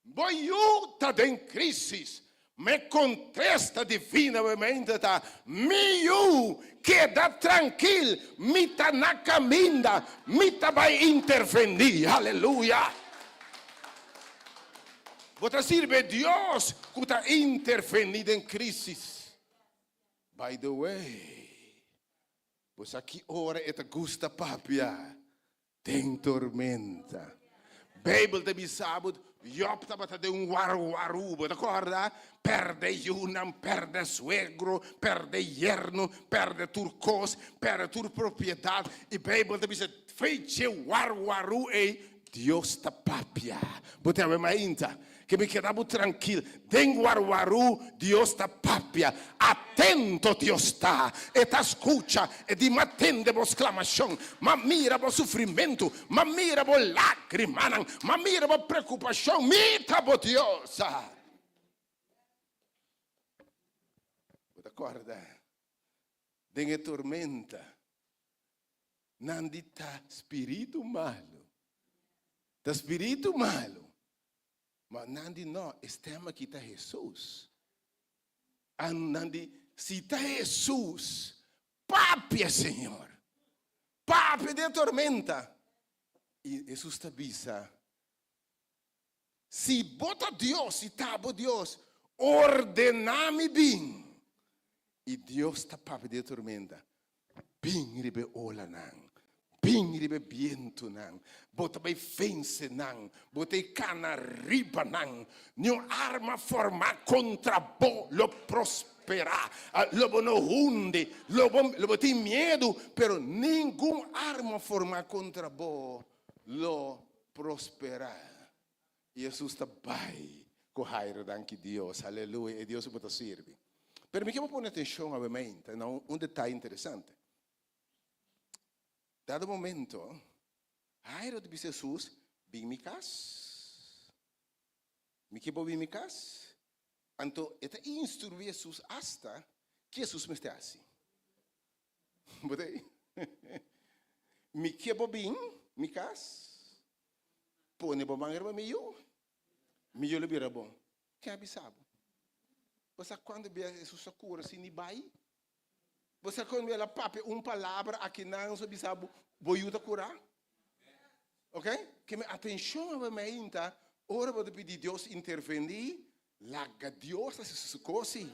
Bo yu ta den crisis. Ma e contesta divinamente ta, Mi yu, keda trankil, mi ta na caminda, mi ta bai interveni. Aleluya! Bo ta sirbi e Dios cu ta interveni den crisis. By the way, bo sa ki ora e ta gusta papia? Den tormenta. Beibel ta bisa bo, Job tabata den un warwaru, bo ta kòrda? Pèrdè yunan, pèrdè suegro, pèrdè yerno, pèrdè tur kos, pèrdè tur propiedat. I Beibel ta bisa, Fei dje warwaru ei, Dios ta papia. Bo ta haber mainta. Ke mi keda bo trankil. Den warwaru Dios ta papia. Atento Dios ta. E ta skucha. E di, M'a tende bo sklamashon. M'a mira bo sufrimentu. M'a mira bo lágrimanan. M'a mira bo preokupashon. Mi ta bo Dios. Bo ta kòrda den e tormenta? Nan di ta spiritu malu. Ta spiritu malu. Ma nan di no, e stem aki ta Hesus. An nan di, si ta Hesus, papia Señor. Papia den e tormenta. I Hesus ta bisa, Si bo ta Dios, si ta bo Dios, ordena mi bin. I Dios ta papia den e tormenta. Bin riba e olanan, bin riba e bientunan, bo ta bai vense nan, bo ta e kana riba nan. Niun arma formá kontra bo lo prosperá. Lo bo no hundi, lo bo lo bo tin miedu, pero ningun arma formá kontra bo lo prosperá. I Hesus ta bai ku Jairo, danki Dios, aleluya, e Dios ku bo ta sirbi. Pero mi ke bo pone atenshon awemente na un detaye interesante. Dado momento, Jairo ta bisa Hesus, Bin mi kas. Mi ke bo bin mi kas. Anto e ta instruí Hesus asta ke Hesus mester hasi. Bo ta ei? Mi ke bo bin mi kas. Pone bo man riba mi yu, mi yu lo bira bon. Ken a bisa bo? Bo sa kuantu bia Hesus a kura sin di bai? Bo sa kuantu bia el a papia un palabra akinan so bisa bo, bo yu ta kurá? Ok? Ke mi atenshon awe mainta, ora bo ta pidi Dios intervení, Laga Dios hasi su kosi.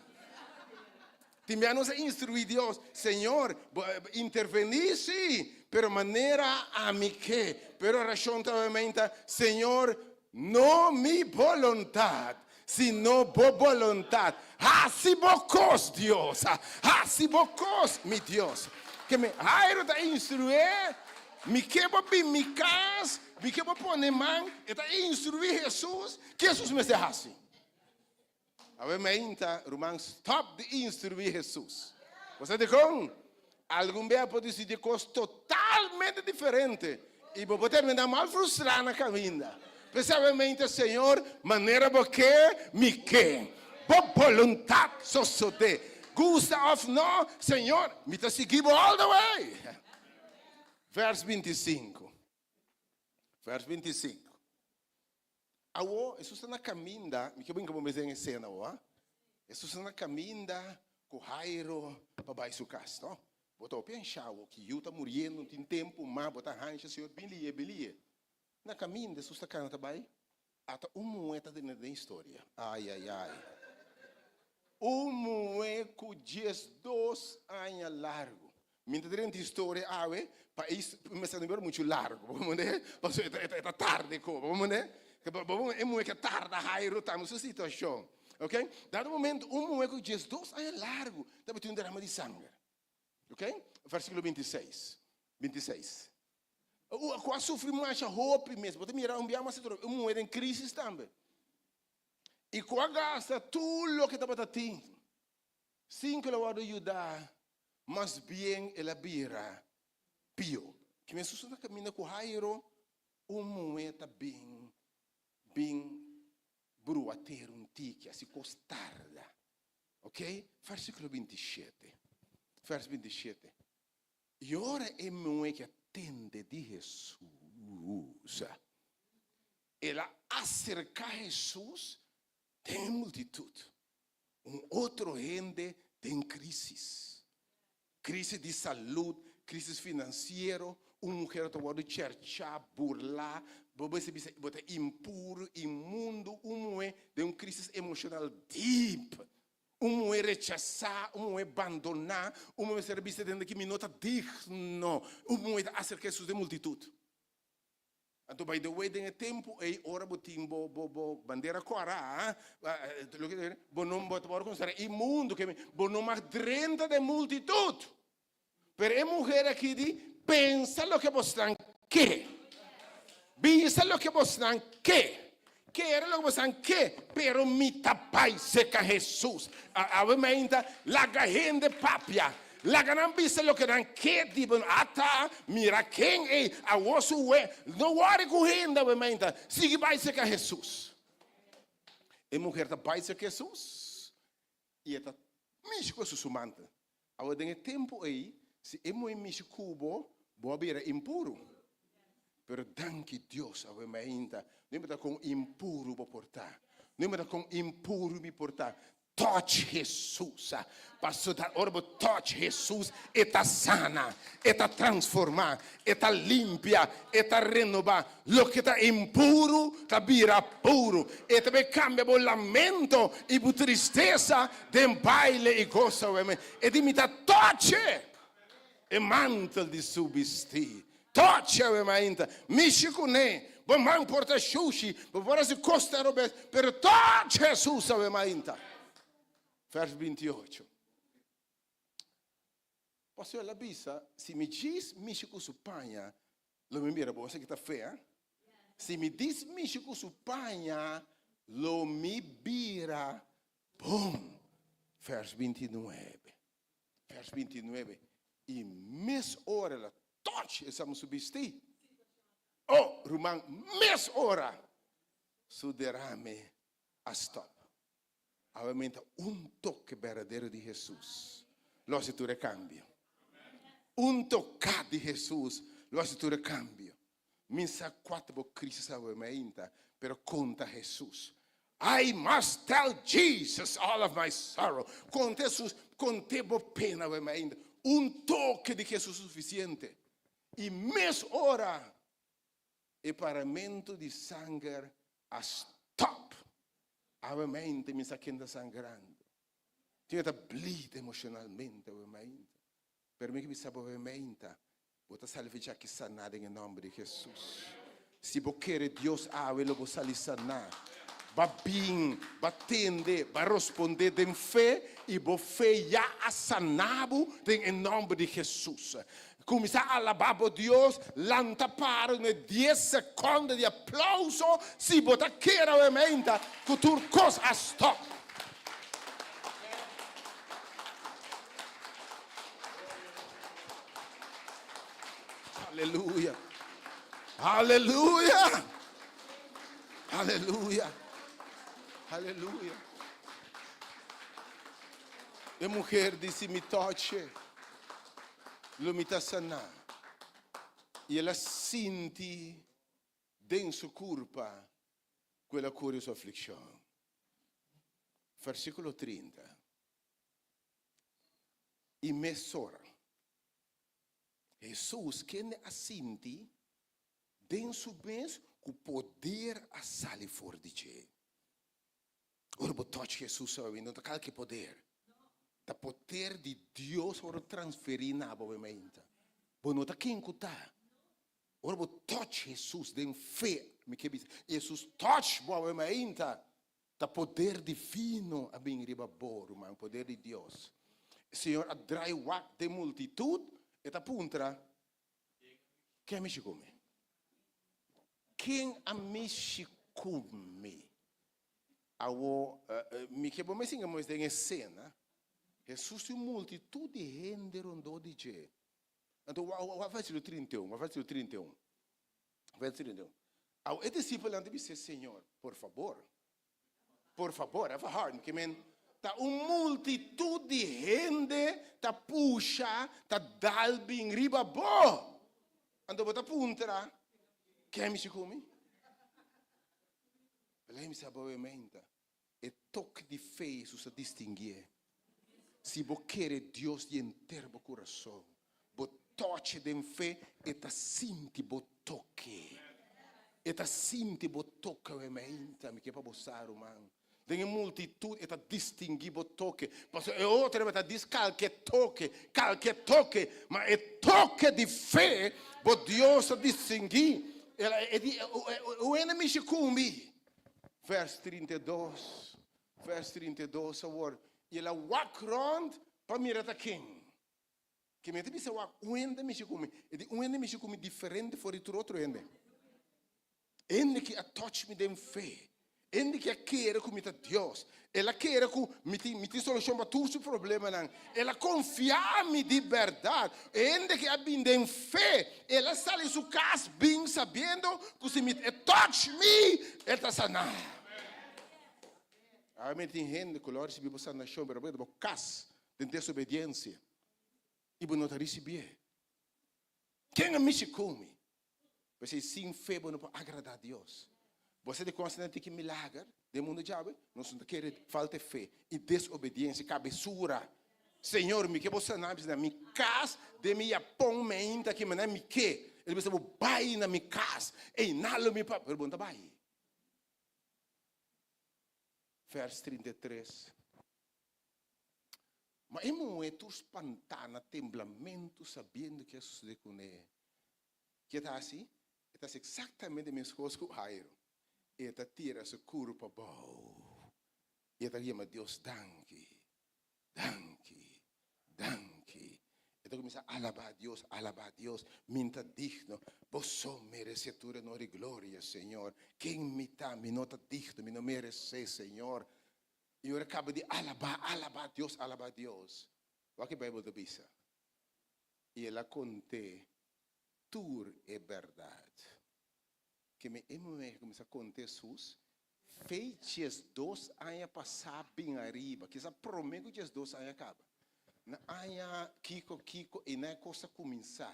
Tin bia nos a instruí Dios, Señor, bo intervení sí, pero manera ami ke. Pero orashon ta obviamente, Señor, no mi boluntat, sino bo boluntat. Hasi bo kos, Dios. Hasi bo kos, mi Dios. Ke mi Jairo ta instrué, mi ke bo bin mi kas, mi ke bo pone man. E ta instruí Hesus Ke Hesus mester hasi? Awe mainta, ruman, stop di instruí Hesus. Bo sa dikon? Algun bia por disidí kos totalmente diferente i bo por terminá mal frustrá na kaminda. P'esei awe mainta, Señor, manera bo ke, mi ke. Bo boluntat sosodé. Gusta òf no, Señor, mi ta sigui bo all the way. Vèrs 25. Vers 25. Awo, Hesus ta na kaminda, mi ke brinka bo mes den esena awo, ha? Hesus ta na kaminda. ku Jairo pa bai su kas, no? Bo ta hopi anshá ki yu ta muriendo, no tin tempu, ma bo ta hansha, Señor, bin lié, bin lié. Na kaminda Hesus ta kana ta bai, ata un muhé ta drenta den historia. Ai, ai, ai. Un muhé ku 12 aña largu. Mi ta drenta historia awe, pa e mester no bira muchu largu, bo comprende? Pasobra e ta tarde koba, bo comprende? E muhé ke tarda Jairo tambe su situashon. Ok? Dado momento un muhé ku 12 aña largu tabatin un derama di sanger. Ok? Versíkulo 26. 26. Ku a sufri masha hopi mes. Bo ta mira un bia mas atrobe un muhé den krisis tambe. I ku a gasta tur loke tabata tin, sin ku el a wòrdu yudá, mas bien el a bira pió. Kimen Hesus ta kaminda ku Jairo, un muhé ta bin bin brua tera un tiki, hasi kos tarda. Ok? Versíkulo 27. Vers 27. I ora e muhé ki a tende di Hesus, el a aserká Hesus den e multitut. Un otro hende den krísis. Krísis di salud, krísis finansiero, un muher ta wòrdu chèrchá, burlá, bo mester bisa bo ta impuru, inmundu, un muhé den un krísis emoshonal deep. Un muhé rechasá, un muhé bandoná, un muhé mester a bisa den ki mi no ta digno. Un muhé ta aserká Hesus den multitut. Anto by the way den e tempu ei ora bo tin bo bo bo bandera kòrá, loke bo no bo ta wòrdu konsiderá inmundo, ke bo no mag drenta den multitut. Pero e muher aki di, Pensa loke bosnan ke. Bisa loke bosnan ke. Kere loke bosnan ke, pero mi ta bai serka Hesus. Awe mainta, laga hende papia. Laga nan bisa loke nan ke di bo. Ata, mira ken ei, awor su we. No wòri ku hende awe mainta. Sigui bai serka Hesus. E muher ta bai serka Hesus i e ta mishi ku Hesus su mantel. Awor den e tempu ei, si e muhé mishi ku bo, bo a bira impuru. Pero danki Dios, awe mainta, no importa kon impuru bo por ta, no importa kon impuru mi por ta, touch Hesus. Pasobra ora bo touch Hesus, e ta sana, e ta transforma, e ta limpia, e ta renoba. Loke ta impuru ta bira puru. E ta bay cambia bo lamento y bo tristesa den baile y goso. E di mi ta toche e mantel di su bisti. Toche awe mainta. Mishi cune. Bo man por ta shushi, bo por haci cos ta robes, pero toche Jesus awe mainta. Vers 28. Pasobra el a bisa, Si mi djis mishi cu su paña, Lo mi bira bon. Esaki ta fe, eh? Si mi dis mishi ku su paña, lo mi bira bon. Vers 29. Vers 29. I mes ora el a touch esam su bistí. Oh, ruman, mes ora su derame a stop. Awe menta un toke berdadero di Hesus lo hasi tur e kambio. Un toká di Hesus lo hasi tur e kambio. Mi sa kua ta bo krisis awe meinta, pero konta Hesus. I must tell Jesus all of my sorrow. Konta Hesus, kont'é bo pena awe meinta. Un toke di Hesus sufisiente. I mes ora e paramentu di sanger a stop. Awe mainta mi sa ken ta sangrando. Tin ta bleed emocionalmente awe mainta. Pero mi ke bisa bo awe mainta, bo ta sali fecha aki saná den e nomber di Jesus. Si bo kere Dios awe lo bo sali saná. Ba bin, ba tende, ba rosponde den fe i bo fe ya a saná bo den e nomber di Jesus. Kuminsá alabá bo Dios, lanta para un e dies sekonde di aplauso si bo ta kere awe meinta ku tur kos a stòp. Aleluya! Aleluya! Aleluya! Aleluya! E muher di si mi toche. Lo mi ta saná. I el a sinti den su kurpa ku el a kuri su aflikshon. Versíkulo 30. I mesora, Hesus, kende a sinti den su mes ku poder a sali for di dje. Ora bo touch Hesus awe, no ta kalke poder. Ta poder di Dios a wòrdu transferí na bo awe mainta. Bo no ta ken ku ta. Ora bo touch Hesus den fe, mi ke bisa, Hesus touch bo awe mainta, ta poder divino a bin riba bo, ruman, poder di Dios. Señor a drai wak den multitud, e ta puntra, Ken a mishi ku mi? Ken a mishi ku mi? Awo, mi ke bo mes singa mes den e sena, Hesus tin un multitud di hende rondó di dje. Anto, wak versíkulo 31, wak versíkulo 31, versíkulo 31. Awo, e disipelnan ta bis'é, Señor, por fabor, por fabor, have a heart, ke men ta un multitud di hende ta pusha, ta dal bin riba bo. Anto bo ta puntra, Ken mishi ku mi? Lei mi sa bo e menta. E toke di fe Jesus ta distinguié. Si bo kere Dios di henter bo kurason, bo toche den fe, e ta sinti bo toke. E ta sinti bo toke awe meinta. Mi ke pa bo sa, ruman. Den e multitud e ta distinguí bo toke. Pasobra e otro tabata dis kalke toke, kalke toke. Ma e toke di fe, bo Dios ta distinguí. E di, Un hende mishi ku mi. Vers 32, vers 32 awor, i el a wak rond pa mira ta ken. Ke mi ta bisa wak, un hende mishi ku mi. E di, un hende mishi ku mi diferente for di tur otro hende. Hende ki a touch mi den fe. Hende ki a kere ku mi ta Dios. El a kere ku mi tin, mi tin solushon pa tur su problemanan. El a konfia mi di bèrdat. Hende ki a bin den fe, el a sali su kas bin sabiendo ku si mi e touch mi, el ta saná. Awe mi tin hende ku lo a risibí bo sanashon, pero bo bo kas den desobediensia i bo no ta risibié. Ken a mishi ku mi? P'esei sin fe bo no por agradá Dios. Bo sa dikon asina tin ki milager den mundu djawe? Nos no ta kere falta e fe i desobediensia, kabesura. Señor, mi ke bo sana mi na mi kas den mi yapon meinta aki manera mi ke. El bisa bo bai na mi kas, einan lo mi papia, pero bo no ta bai. Vers 33. Ma e muhé tur spantá na temblamentu sabiendo ke a sosodé kuné. Ke ta hasi? E ta hasi eksaktamente meskos ku Jairo. E ta tira su kurpa abou i e ta yama Dios danki, danki, danki. E ta kuminsá alabá Dios, alabá Dios, Mi ta digno, bo so meresé tur honor i gloria, Señor. Ken mi ta? Mi no ta digno, mi no meresé, Señor. I ora e kaba di alabá, alabá Dios, alabá Dios, wak e Beibel ta bisa? I el a kont'é tur e bèrdat. Ke mi e muhé a kuminsá konta Hesus, Fei diesdos aña pasá bin ariba, kisa promé ku diesdos aña kaba. Na aña kiko kiko i na e kos a kuminsá.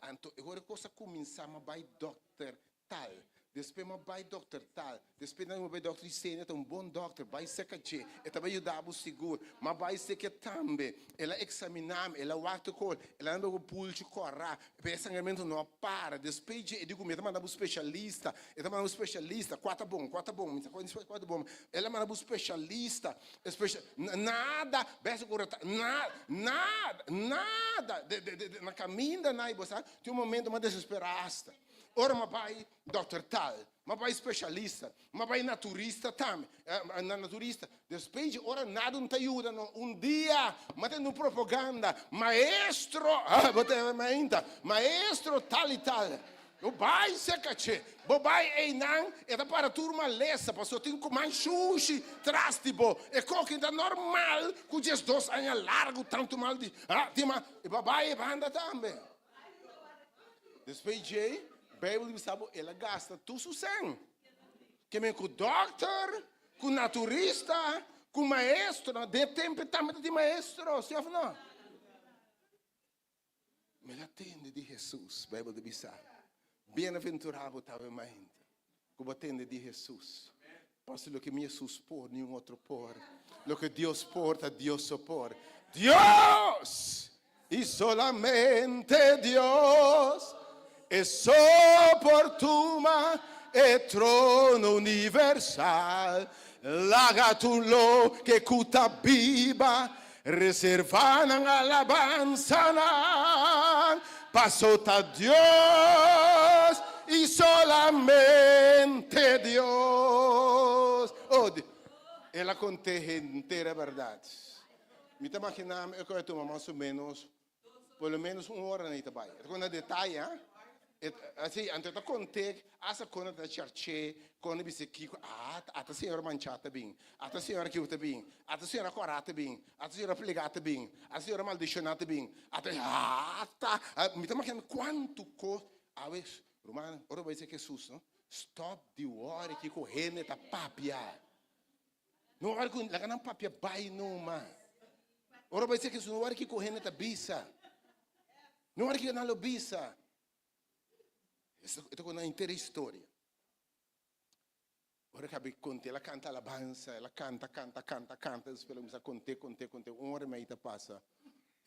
Anto e ora e kos a kuminsá mi a bai dòkter tal, despues mi a bai dòkter tal, despues mi a bai dòkter Isenia ta un bon dòkter, bai serka dje, e ta bai yuda bo sigur, mi a bai serka e tambe, el a eksaminá mi, el a wak tur kos, el a duna mi un pulchi kòrá, pero e sangramentu no a para, despues dje e di ku mi e ta manda bo spesialista, e ta manda bo spesialista, kua ta bon, kua ta bon, mi ta kua ta bon, el a manda bo spesialista, nada, bes ku nada, nada, nada, na kaminda na bo sa, tin un momento mi a desesperá asta. Ora m'a bai dokter tal, m'a bai specialista, m'a bai naturista tambe, na naturista. Despues di ora nada no ta yuda no. Un dia m'a tende un propaganda, maestro, ah, bo ta mainta, maestro tal i tal. Bo bai serka dje, bo bai einan, e ta para tur malesa, pasobra tin ku man shushi tras di bo. E koki ta normal ku diesdos aña largu tantu mal di, ah, tin ma, e bo bai e banda tambe. Despues djei, Bijbel bisa bo el a gasta tur su sèn. Ke men ku dòkter, ku naturista, ku maestro. Den e tempu tambe ta tin maestro, si òf no? Mi a tende di Hesus, Bijbel ta bisa, Bienaventurá bo ta, mainta, ku bo tende di Hesus. Pasobra loke mi Hesus por, niun otro por. Loke Dios por, ta Dios so por. Dios y solamente Dios e so por tuma e trono universal. Laga tur loke ku ta biba reserva nan alabansanan, paso ta Dios y solamente Dios. Oh, el a conté henter e berdad. Mi ta imaginá mi e ku a tuma mas o ménos, por lo ménos un ora na i ta bai. E ta konta detaye, ha? E, así, anto e ta kont'é asta kon e ta charché, kon e bisa kiko, ah, ata señora manchá ta bin, ata señora kiko ta bin, ata señora kòrá ta bin, ata señora plegá ta bin, ata señora maldishoná ta bin, ata, ata, mi ta imaginá mi kuantu kos, awe, ruman, ora bo bai ser Hesus, no, stòp di wòri kiko hende ta papia. No wòri ku laga nan papia bai numa. Ora bai seki no wòri kiko hende ta bisa. No wòri kiko nan lo bisa. E ta konta henter e historia. Ora kabi konta, el a kanta alabansa, el a kanta, kanta, kanta, kanta, despues el a kuminsá kont'é, kont'é, kont'é. Un ora i mei ta pasa.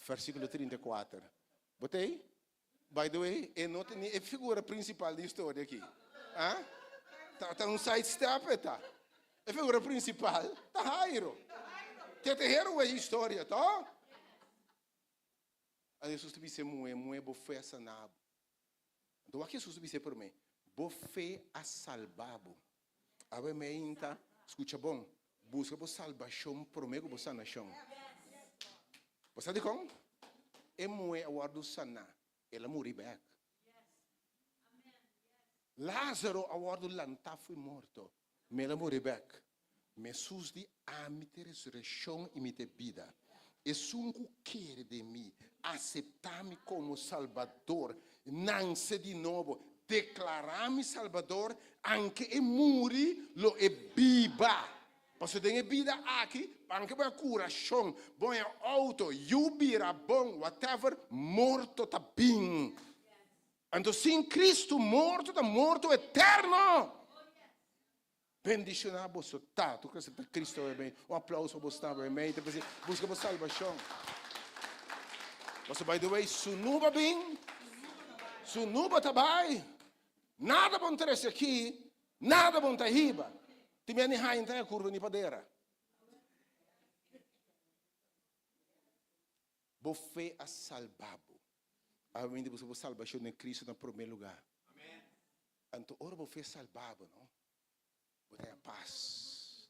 Versíkulo 34. Bo ta ei? By the way, e no ta ni e figura principal di historia aki. Ah? Ta, ta un side step e ta. E figura principal ta Jairo. Te te héroe di historia, to? A Jesus ta bisa e muhé, Muhé, bo fe a sana bo. Anto wak Jesus ta bisa e promé, Bo fe a salba bo. Awe meinta, skucha bon, buska bo salbashon promé ku bo sanashon. Bo sa dikon? E muhé a wòrdu saná, el a muri bèk. Lázaro a wòrdu lantá fo'i morto, ma el a muri bèk. Mesus di, Ami ta e resurekshon i mi ta e bida. Esun ku kere den mi, aseptá mi komo Salbador, nanse di nobo, deklará mi Salbador, anke e muri, lo e biba. Pasobra den e bida aki, anke bo a kurashon, bo a outo, yu bira bon, whatever, morto ta bin. Anto sin Kristu, morto ta morto eterno. Bendishoná boso ta, tur ku aseptá Kristu awe mei. Un aplauso pa boso ta awe mei. Ta p'esei, buska bo salbashon. Pasobra by the way, su nuba bin, su nuba ta bai. Nada bon trese aki, nada bon ta hiba. Tin bia ni haña ta kurva ni padera. Bo fe a salba bo. Awe mei di buska bo salbashon den Kristu na promé lugá. Anto ora bo fe salba bo, no? Bo ta haña pas.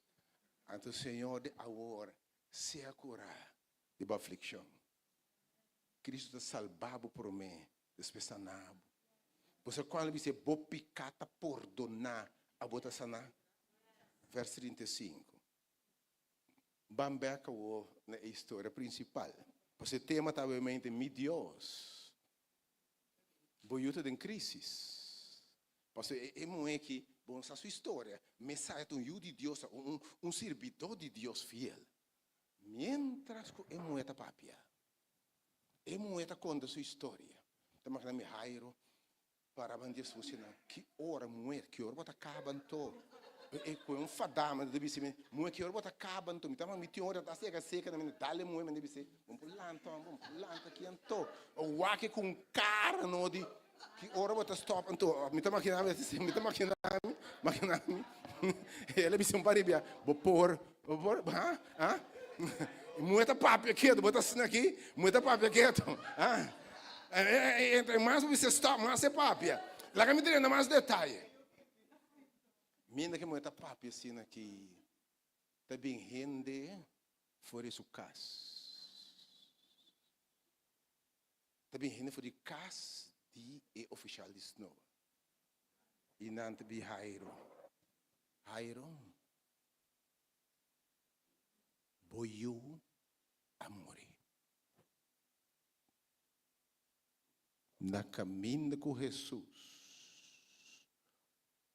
Anto Señor di awor sea kurá di bo aflikshon. Kristu ta salba bo promé, despues sana bo. Bo sa kuando bis'é bo piká ta pordoná, abo ta saná? Vers 35. Ban bek awor na e historia prinsipal. Pasobra e tema ta obviamente Mi Dios. Bo yu ta den krisis. Pasobra e muhé aki, bo no sa su historia, Mesaya ta un yu di Dios, un un sirbidó di Dios fiel. Miéntras ku e muhé ta papia, e muhé ta konta su historia. Ta makina mi Jairo Para ban di esun sina, ki ora muher, ki ora bo ta kaba anto? E ku un fadá mi ta bisa mi, muher ki ora bo ta kaba anto? Mi ta mi tin ora ta seka seka na mi dale muher mi ta bisa, bo por lanta bo por lanta aki anto. O wak ku un kara no di ki ora bo ta stop anto? Mi ta makina mi mi ta makina mi makina mi el a bisa un par di bia, bo por bo por ha ha muher ta papia ketu bo ta asina aki muher ta papia ketu ha. Entre mas bo bisa stop, mas e papia. Laga mi drenta mas detaye. Mientras ke muher ta papia asina aki, ta bin hende for di su kas. Ta bin hende for di kas di e ofishal di snoa. I nan ta bin Jairo. Jairo, bo yu a muri. Na kaminda ku Hesus,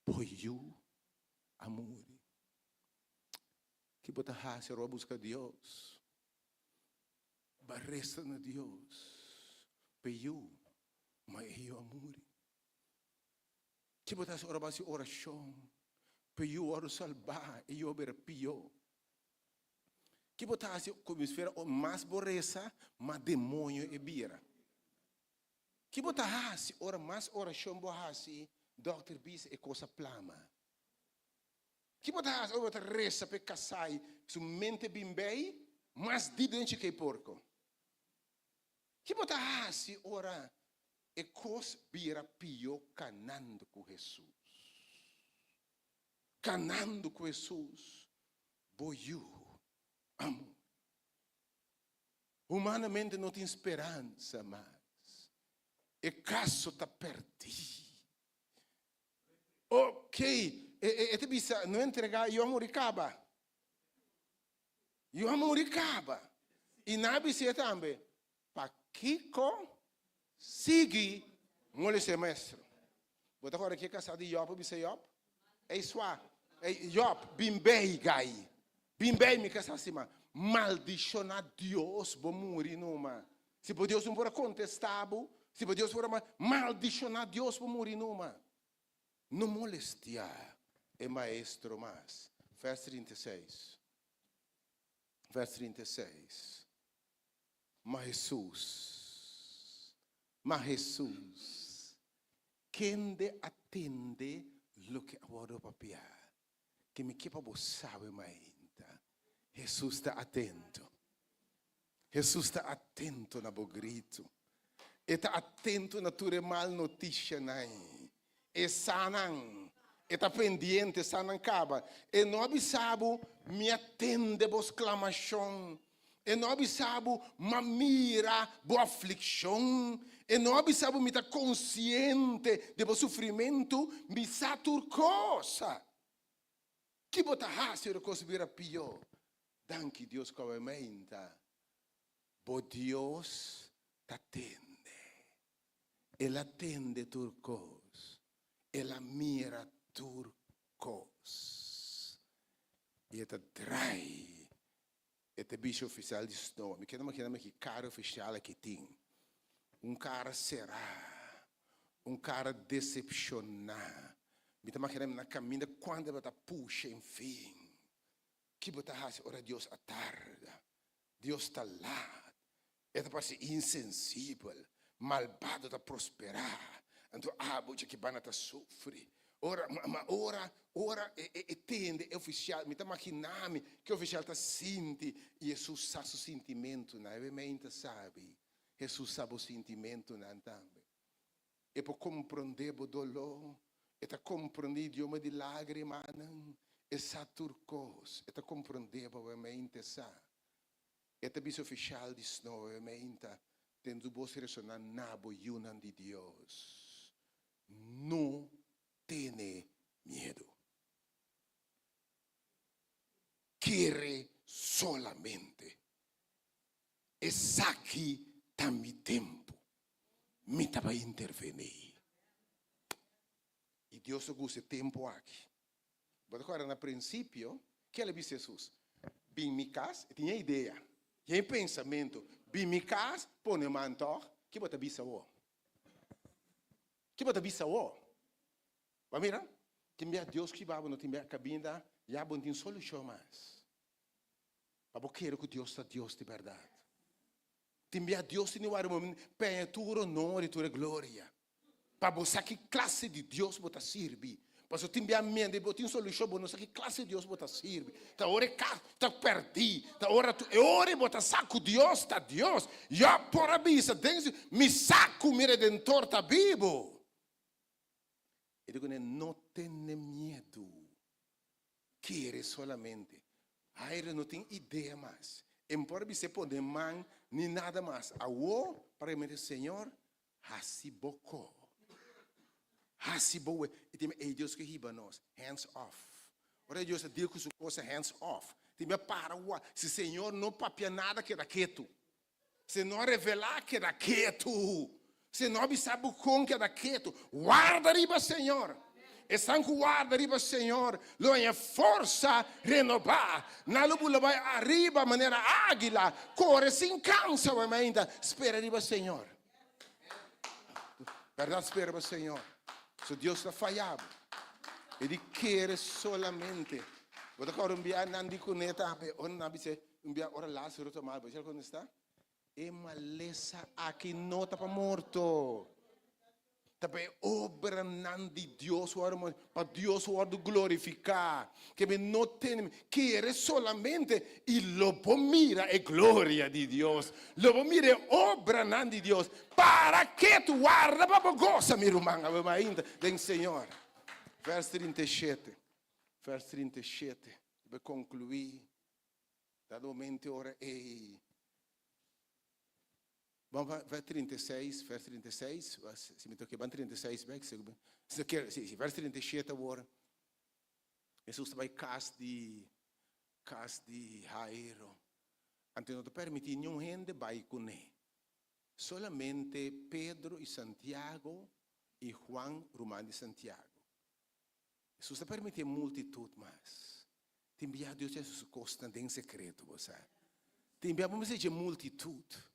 bo yu a muri. Ki bo ta hasi ora bo buska Dios? Bo a resa na Dios pa e yu, ma e yu a muri. Ki bo ta hasi ora bo hasi orashon pa e yu wòrdu salbá, e yu a bira pió? Ki bo ta hasi ku esfera mas bo resa, mas demoño e bira? Ki bo ta hasi ora mas orashon bo hasi, dòkter bisa e kos a plama? Ki bo ta hasi ora bo ta resa pa e kasai su mente bin bei mas dip den chikei porko? Ki bo ta hasi ora e kos bira pió kanando ku Hesus? Kanando ku Hesus, bo yu a muri. Humanamente no tin speransa mas. E kaso ta pèrdí. Ok, e ta bisa, no entregá, yu a muri kaba. Yu a muri kaba. I nan a bis'é tambe, Pakiko sigui molesté Maestro? Bo ta kòrda ke kasá di Yòb a bisa Yòb? Ey swa, ey Yòb, bin bei gai. Bin bei mi kasá stima. Maldishoná Dios bo muri numa. Si bo Dios no por a kontestá bo, si bo Dios por a maldishoná Dios bo muri numa. No molestiá e Maestro mas. Vers 36. Vers 36. Ma Hesus, ma Hesus, kende a tende loke a wòrdu papiá? Ke mi ke pa bo sabe mainta, Hesus ta atento. Hesus ta atento na bo gritu. E ta atento na tur e mal notishanan. E sa nan. E ta pendiente, e sa nan kaba. E no a bisa bo, Mi a tende bo sklamashon. E no a bisa bo, M'a mira bo aflikshon. E no a bisa bo, Mi ta konsiente di bo sufrimentu, mi sa tur kos. Ki bo ta hasi ora kos bira pió? Danki Dios ku awe meinta bo Dios ta tende. El a tende tur kos. El a mira tur kos. I e ta drai e ta bisha ofisial di snoa. Mi keda makina mi ki kara ofisial aki tin. Un kara será. Un kara desepshoná. Mi ta makina mi na kaminda kuantu e tabata pusha, enfin. Ki bo ta hasi ora Dios a tarda? Dios ta laat, e ta parse insensibel, malbado ta prosperá, anto abo dje ki banda ta sufri. Ora, ma ora, ora e, e, e tende e ofisial, mi ta maginá mi ke ofisial ta sinti, i Hesus sa su sintimentunan, e meinta sabi, Hesus sa bo sintimentunan tambe. E por komprondé bo doló, e ta komprondé idioma di lágrimanan, e sa tur kos, e ta komprondé bo awe sa. E ta bisa ofishal di snow awe meinta, tende bos resoná na bo yunan di Dios, No tene miedu. Kere solamente. Esaki ta mi tempu. Mi ta bai intervení. I Dios a gusta e tempu aki. Bo ta kòrda na prinsipio, ke el a bisa Hesus? Bin mi kas, e tin e idea, tin e pensamentu, bin mi kas, pone man tòg, ke bo ta bisa awor? Ke bo ta bisa awor? Bo a mira? Tin bia Dios ku bo no tin bia kabinda, ya bo no tin solushon mas. Pa bo kere ku Dios ta Dios di bèrdat. Tin bia Dios tene wak riba peña tur honor i tur e gloria. Pa bo sa ki klase di Dios bo ta sirbi. Pasobra tin bia mente bo tin solushon bo no sa ki klase di Dios bo ta sirbi. Ta ora e kas ta pèrdí, ta ora e ora bo ta sa ku Dios ta Dios. Jòb por a bisa den su, Mi sa ku mi Redentor ta bibu. E di kuné, No tene miedu. Kere solamente. Jairo no tin idea mas. E no por bis'é pone man ni nada mas. Awo, prácticamente, Señor, haci bo ko. Haci bo we. I tin ey Dios ke hiba nos. Hands off. Ora Dios a deal ku su cosa, hands off. Tin bia para wak. Si Señor no papia nada, keda ketu. Si no revelá, keda ketu. Si no bisa bo kon, keda ketu. Warda riba Señor. Esnan ku warda riba Señor lo haña forsa renobá. Nan lo bula bai ariba manera águila, kore sin kansa. Wèn mainta, spera riba Señor. Bèrdat, spera riba Señor. So Dios ta faya bo. E di kere solamente. Bo ta kòrda un bia nan di kuné tambe, ora nan a bis'é. Un bia ora Lázaro ta mal, bo sa kontestá? E malesa aki no ta pa morto. Ta pa e obranan di Dios wòrdu mo- pa Dios wòrdu glorifiká. Ke mi no tene, kere solamente i lo bo mira e gloria di Dios. Lo bo mira e obranan di Dios. Para ketu, warda pa bo gosa, mi ruman, awe mainta den Señor. Vers 37. Vers 37. Bo konkluí. Dado momento ora ei. Bon, vers 36, vers 36, si mi toque ban 36 bek, si kier, si, si, vers 37 awor. Jesus ta bai kas di kas di Jairo. Anto no ta permití niun hende bai kuné. Solamente Pedro i Santiago i Juan, ruman di Santiago. Hesus ta permití e multitut mas. Tin bia Dios ta hasi su kosnan den sekreto, bo sa. Tin bia bo mester dje multitut.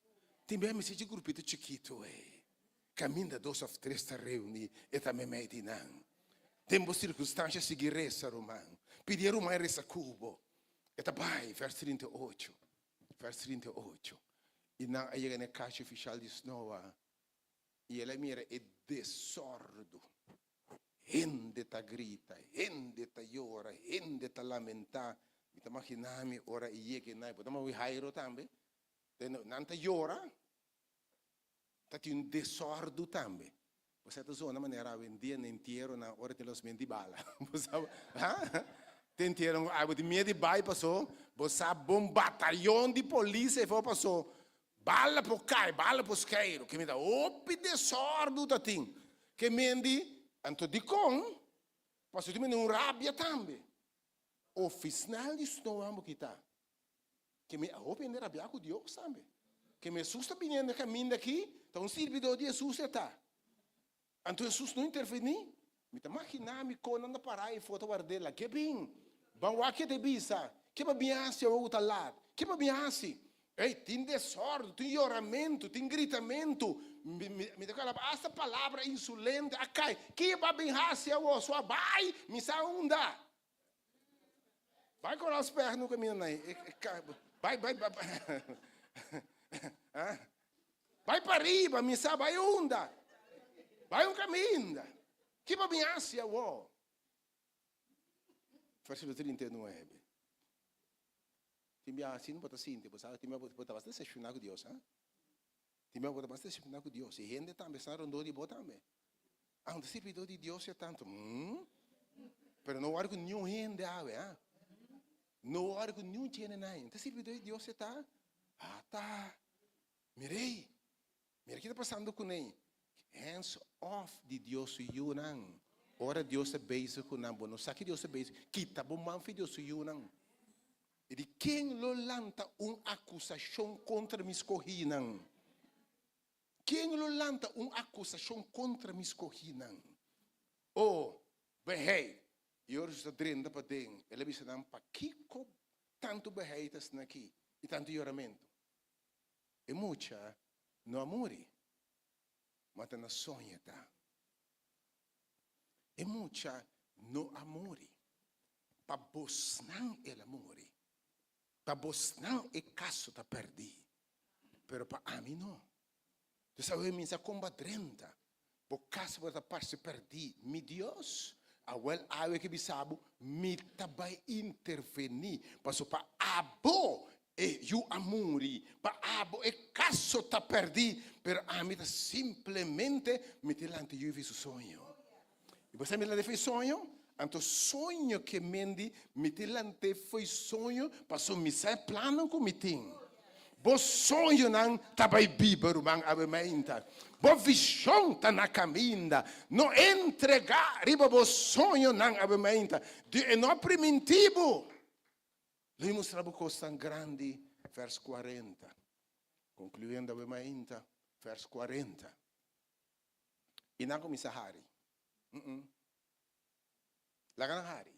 Tin bia mester dje grupito chikitu ei. Kaminda dos òf tres ta reuní, e ta meimei di nan. Den bo sirkunstansha sigui resa, ruman. Pidi e ruman e resa ku bo. E ta bai, vers 38, vers 38. I nan a yega na e kasha ofishal di snoa, i el a mira e desòrdu. Hende ta grita, hende ta yora, hende ta lamentá. Mi ta maginá mi ora e yega einan, bo ta mira Jairo tambe. Nan ta yora, ta tin un desòrdu tambe. Bo sa ta zona manera awendia na entieronan ora tin los menti bala. Bo sa, ha? Te entieronan ku bo tin miedu di bai paso bo sa bon batayon di polis efo paso Bala por kai, bala por skeiru. Ke mi ta hopi desòrdu ta tin. Ke mendi, anto dikon? Pasobra tin mende un rabia tambe. Ofisnal di snoa bo kita. Ke mi a hopi hende rabiá ku Dios tambe. Ke mi Hesus ta bini na e kaminda aki, ta un sirbidó di Hesus e ta. Anto Hesus no intervení. Mi ta maginá mi kon nan ta pará ei for ta ward'é lag'é bin. Ban wak ke ta bisa. Ke pa bin hasi awor ku ta lat? Ke pa bin hasi? Ei, tin desòrdu, tin yoramentu, tin gritamentu. Mi, mi, mi ta kòrda asta palabra insulente a kai. Ke pa bin hasi awor? So a bai, mi sa unda. Bai kòrda spèg no kaminda nan ei. Bai, bai, bai. Bai pariba, mi sa bai unda. Bai un kaminda. Ki pa bin hasi awor? Versíkulo 39. Tin biaha asina bo ta sinti, bo sa, tin biaha bo ta basta desepshoná ku Dios, ha? Tin biaha bo ta basta desepshoná ku Dios. I hende tambe sa rondó di bo tambe. Ah, un ta sirbidó di Dios ya tantu. Hmm? Pero no wòrdu ku niun hende awe, ha? No wòrdu ku niun chene nai. Un ta sirbidó di Dios ya ta? Ah, ta. Mir'ei! Mira ki ta pasando ku nei. Hands off di Dios su yunan. Ora Dios ta bezig ku nan, bo no sa ki Dios ta bezig. Kita bo man fi Dios su yunan. I di ken lo lanta un akusashon kontra mi skohínan? Ken lo lanta un akusashon kontra mi skohínan? O, behei! I ora Jesus a drenta paden, el a bisa nan, Pakiko tantu behei ta asina aki i tantu yoramentu? E mucha no a muri, ma ta na soña ta. E mucha no a muri, pa bosnan el a muri. Pa bosnan e kaso ta pèrdí, pero pa ami no. Dus awe mi sa kon bo a drenta, bo kas bo ta parse pèrdí. Mi Dios, awel awe ke bisa bo, mi ta bai intervení, pasobra pa abo e yu a muri, pa abo e kaso ta pèrdí, pero ami ta simplemente mi ta lanta yu fi su soño. I bo sa mi lant'é fo'i soño? Anto soño ke mendi mi ta lant'é fo'i soño pasobra mi sa e plannan ku mi tin. Bo soñonan ta bai biba, ruman, awe mainta. Bo vishon ta na kaminda. No entregá riba bo soñonan awe mainta. Dios e no a primintí bo. Lo mi mustra bo kosnan grandi, vers 40. Konkluyendo awe mainta, vers 40. I nan kuminsá hari. Mm-mm. Laga nan hari.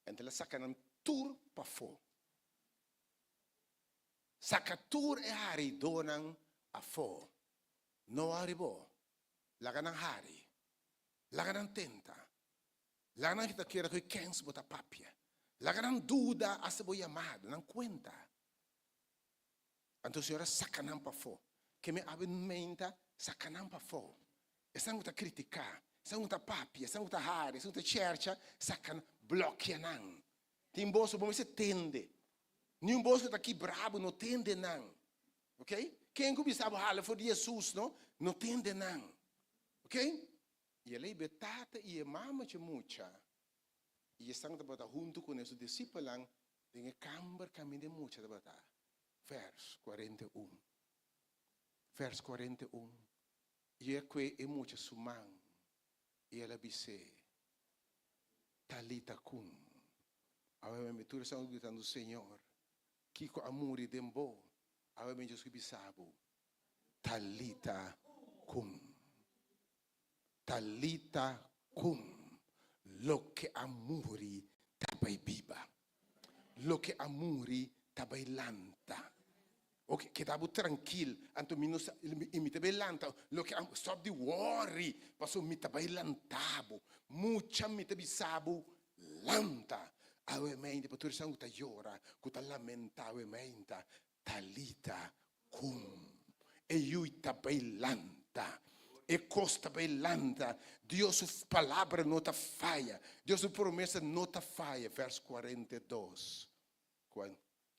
Enta el a saka nan tur pafó. Saka tur e haridónan afó. No hari bo. Laga nan hari. Laga nan tenta. Laga nan kita keda ku e kens bo ta papia. Laga nan duda hasta bo yamado, nan kuenta. Anto Señor a saka nan pafó. Ke mi awe menta, saka nan pafó. Esnan ku ta kritiká, esnan ku ta papia, esnan ku ta hari, esnan ku ta chèrcha, saka nan, blòkia nan. Tin boso, bo mester tende. Niun bos ku ta kibra bo, no tende nan. Ok? Ken ku bisa bo hala for di Hesus, no, no tende nan. Ok? I el a hiba e tata i e mama dje mucha, i esnan ku tabata huntu kuné, su disipelnan, den e kamber kaminda e mucha tabata. Vers 41. Vers 41. I e kue e mucha su man, i el a bis'é, Talita kum. Awe mi tur esnan gritando, Señor, kiko a muri den bo? Awe mi Dios ku bisa bo, Talita kum. Talita kum. Loke a muri ta bai biba. Loke a muri ta bai lanta. Ok, keda bo trankil. Anto mi no sa, i mi ta bai lanta. Loke a, stop di worry, paso mi ta bai lanta bo. Mucha mi ta bisa bo, lanta. Awe meinta, pa tur esnan ku ta yora, ku ta lamenta awe meinta, Talita kum. E yui ta bai lanta. E kos ta bai lanta. Dios su palabra no ta faya. Dios su promesa no ta faya. Vers 42.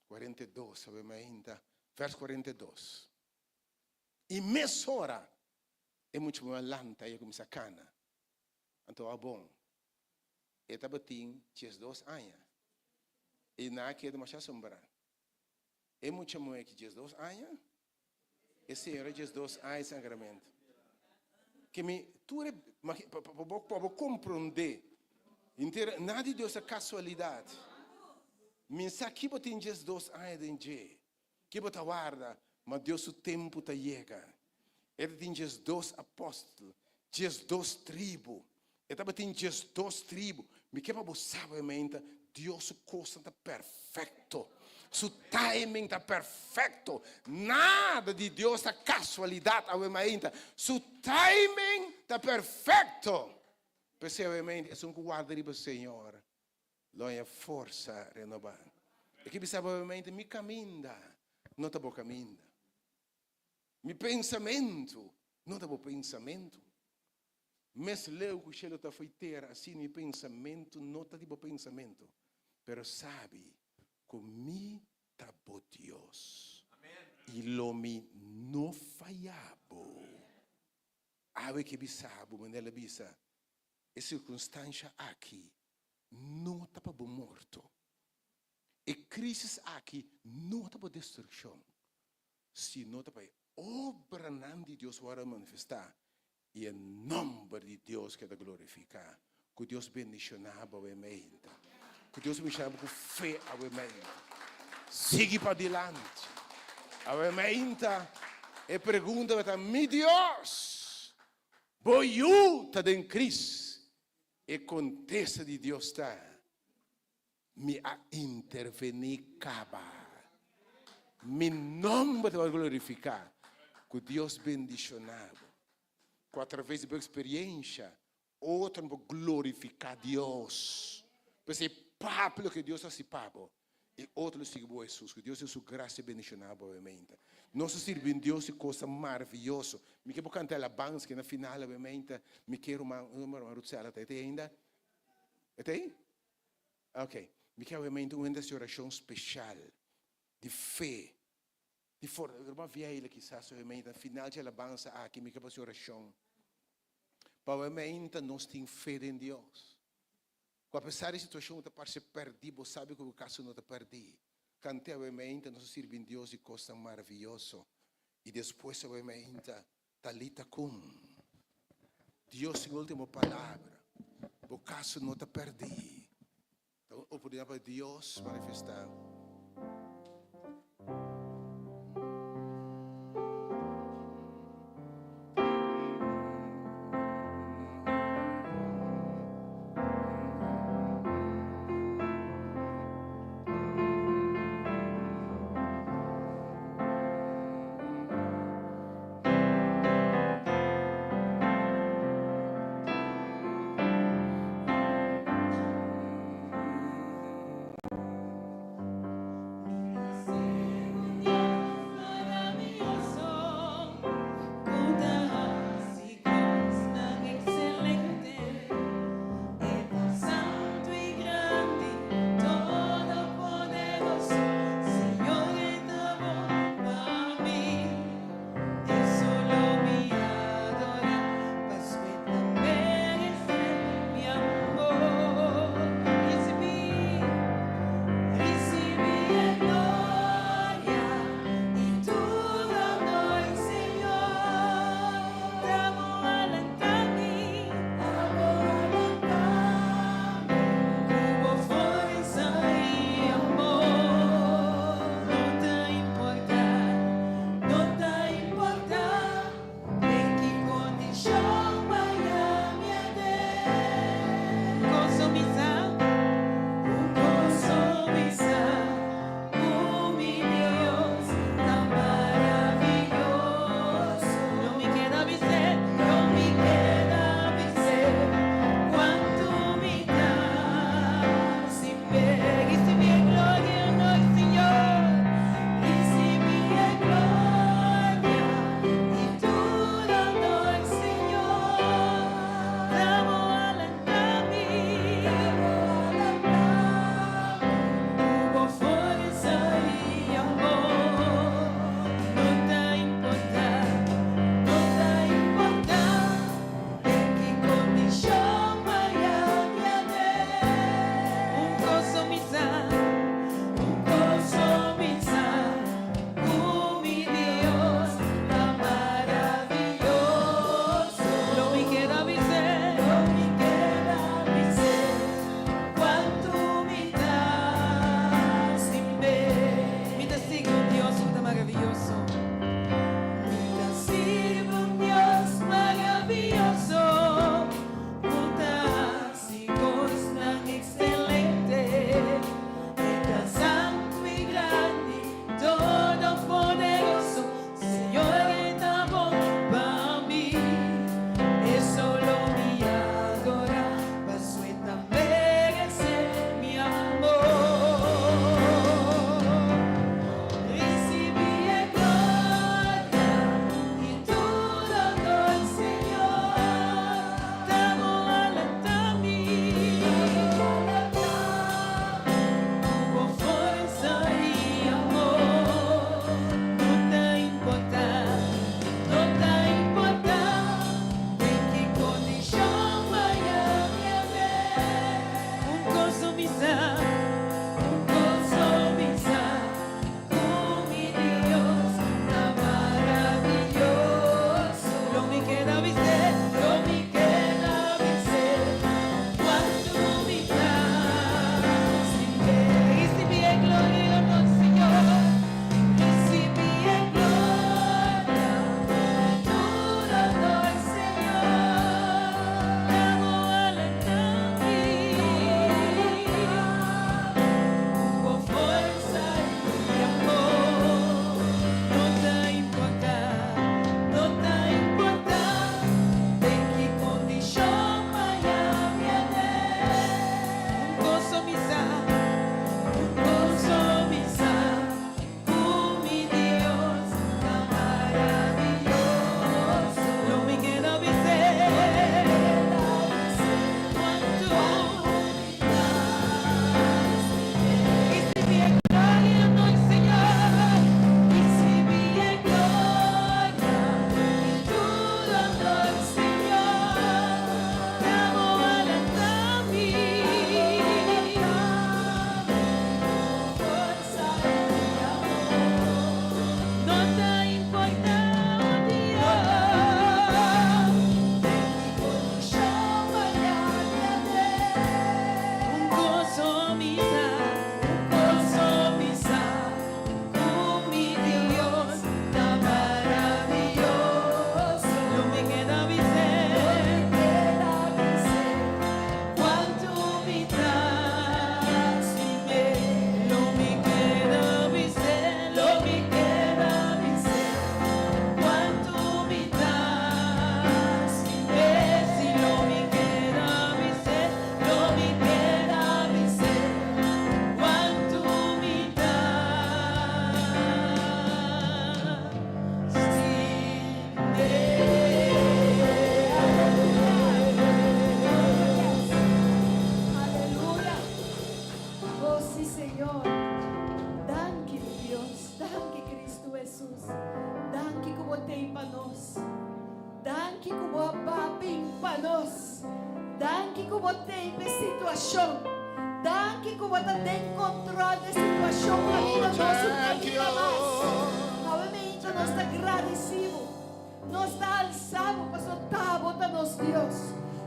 42, sabe mainta. Vers 42. I mesora e mucha muhé a lanta i a kuminsá kana. Anto a bon, e tabatin 12 aña. I nan a keda masha asombrá. E mucha muhé ki 12 aña, e señora 12 aña sangramento. Ke mi tur e pa bo pa bo komprondé henter nada di Dios ta kasualidat. Mi sa ki bo tin 12 aña den dje, ki bo ta warda, ma Dios su tempu ta yega. E ta tin 12 apòstel, 12 tribu. E tabatin 12 tribu. Mi ke pa bo sa obviamente, Dios su kosnan ta perfekto. Su timing ta perfekto. Nada di Dios ta kasualidat awemente. Su timing ta perfekto. P'esei awemente esun ku warda riba Señor lo haña forsa renobá. E ke bisa bo awemente, mi kaminda no ta bo kaminda. Mi pensamentu no ta bo pensamentu. Mes leu ku shelu ta fo'i tera, asina mi pensamentu no ta di bo pensamentu. Pero sabi ku mi ta bo Dios, i lo mi no faya bo. Awe ke bisa bo, manera el a bisa, e sirkunstansha aki no ta pa bo morto. E krisis aki no ta bo destrukshon, sino ta pa e obranan di Dios wòrdu manifestá i e nòmber di Dios keda glorifiká. Ku Dios bendishoná bo awe meinta. Ku Dios bendishoná bo ku fe awe meinta. Sigui padilanti. Awe meinta e pregunta ta, Mi Dios, bo yu ta den kris? E kontesta di Dios ta, Mi a intervení kaba. Mi nòmber ta wòrdu glorifiká. Ku Dios bendishoná bo. Ku atraves di bo eksperiensha, otronan por glorifiká Dios. P'esei papia loke Dios a hasi pa bo, i otro lo sigui bo Hesus. Ku Dios den su grasia bendishoná bo awemente. Nos ta sirbi un Dios di kosnan maravioso. Mi ke por kanta e alabansa ke na final awemente. Mi ke ruman, ruman Rutsela ta ei ainda? E ta ei? Ok, mi ke obviamente un hende hasi orashon speshal di fe, di for, ruman Vieila kisas obviamente na final dje alabansa aki mi ke pa hasi orashon pa obviamente nos tin fe den Dios ku apesar di situashon ku ta parse pèrdí bo sabi ku bo kaso no ta pèrdí kante obviamente nos ta sirbi un Dios di kosnan maravioso i despues obviamente Talita kum. Dios tin ultimo palabra. Bo kaso no ta pèrdí. Ta un oportunidat pa Dios manifestá. nos. Danki ku bo a ba bin pa nos. Danki ku bo t'ei p'e situashon. Danki ku bo ta den kontrol d'e situashon kaminda nos un kaminda mas. Awe meinta nos ta gradisí bo. Nos ta alsá bo paso ta bo ta nos Dios.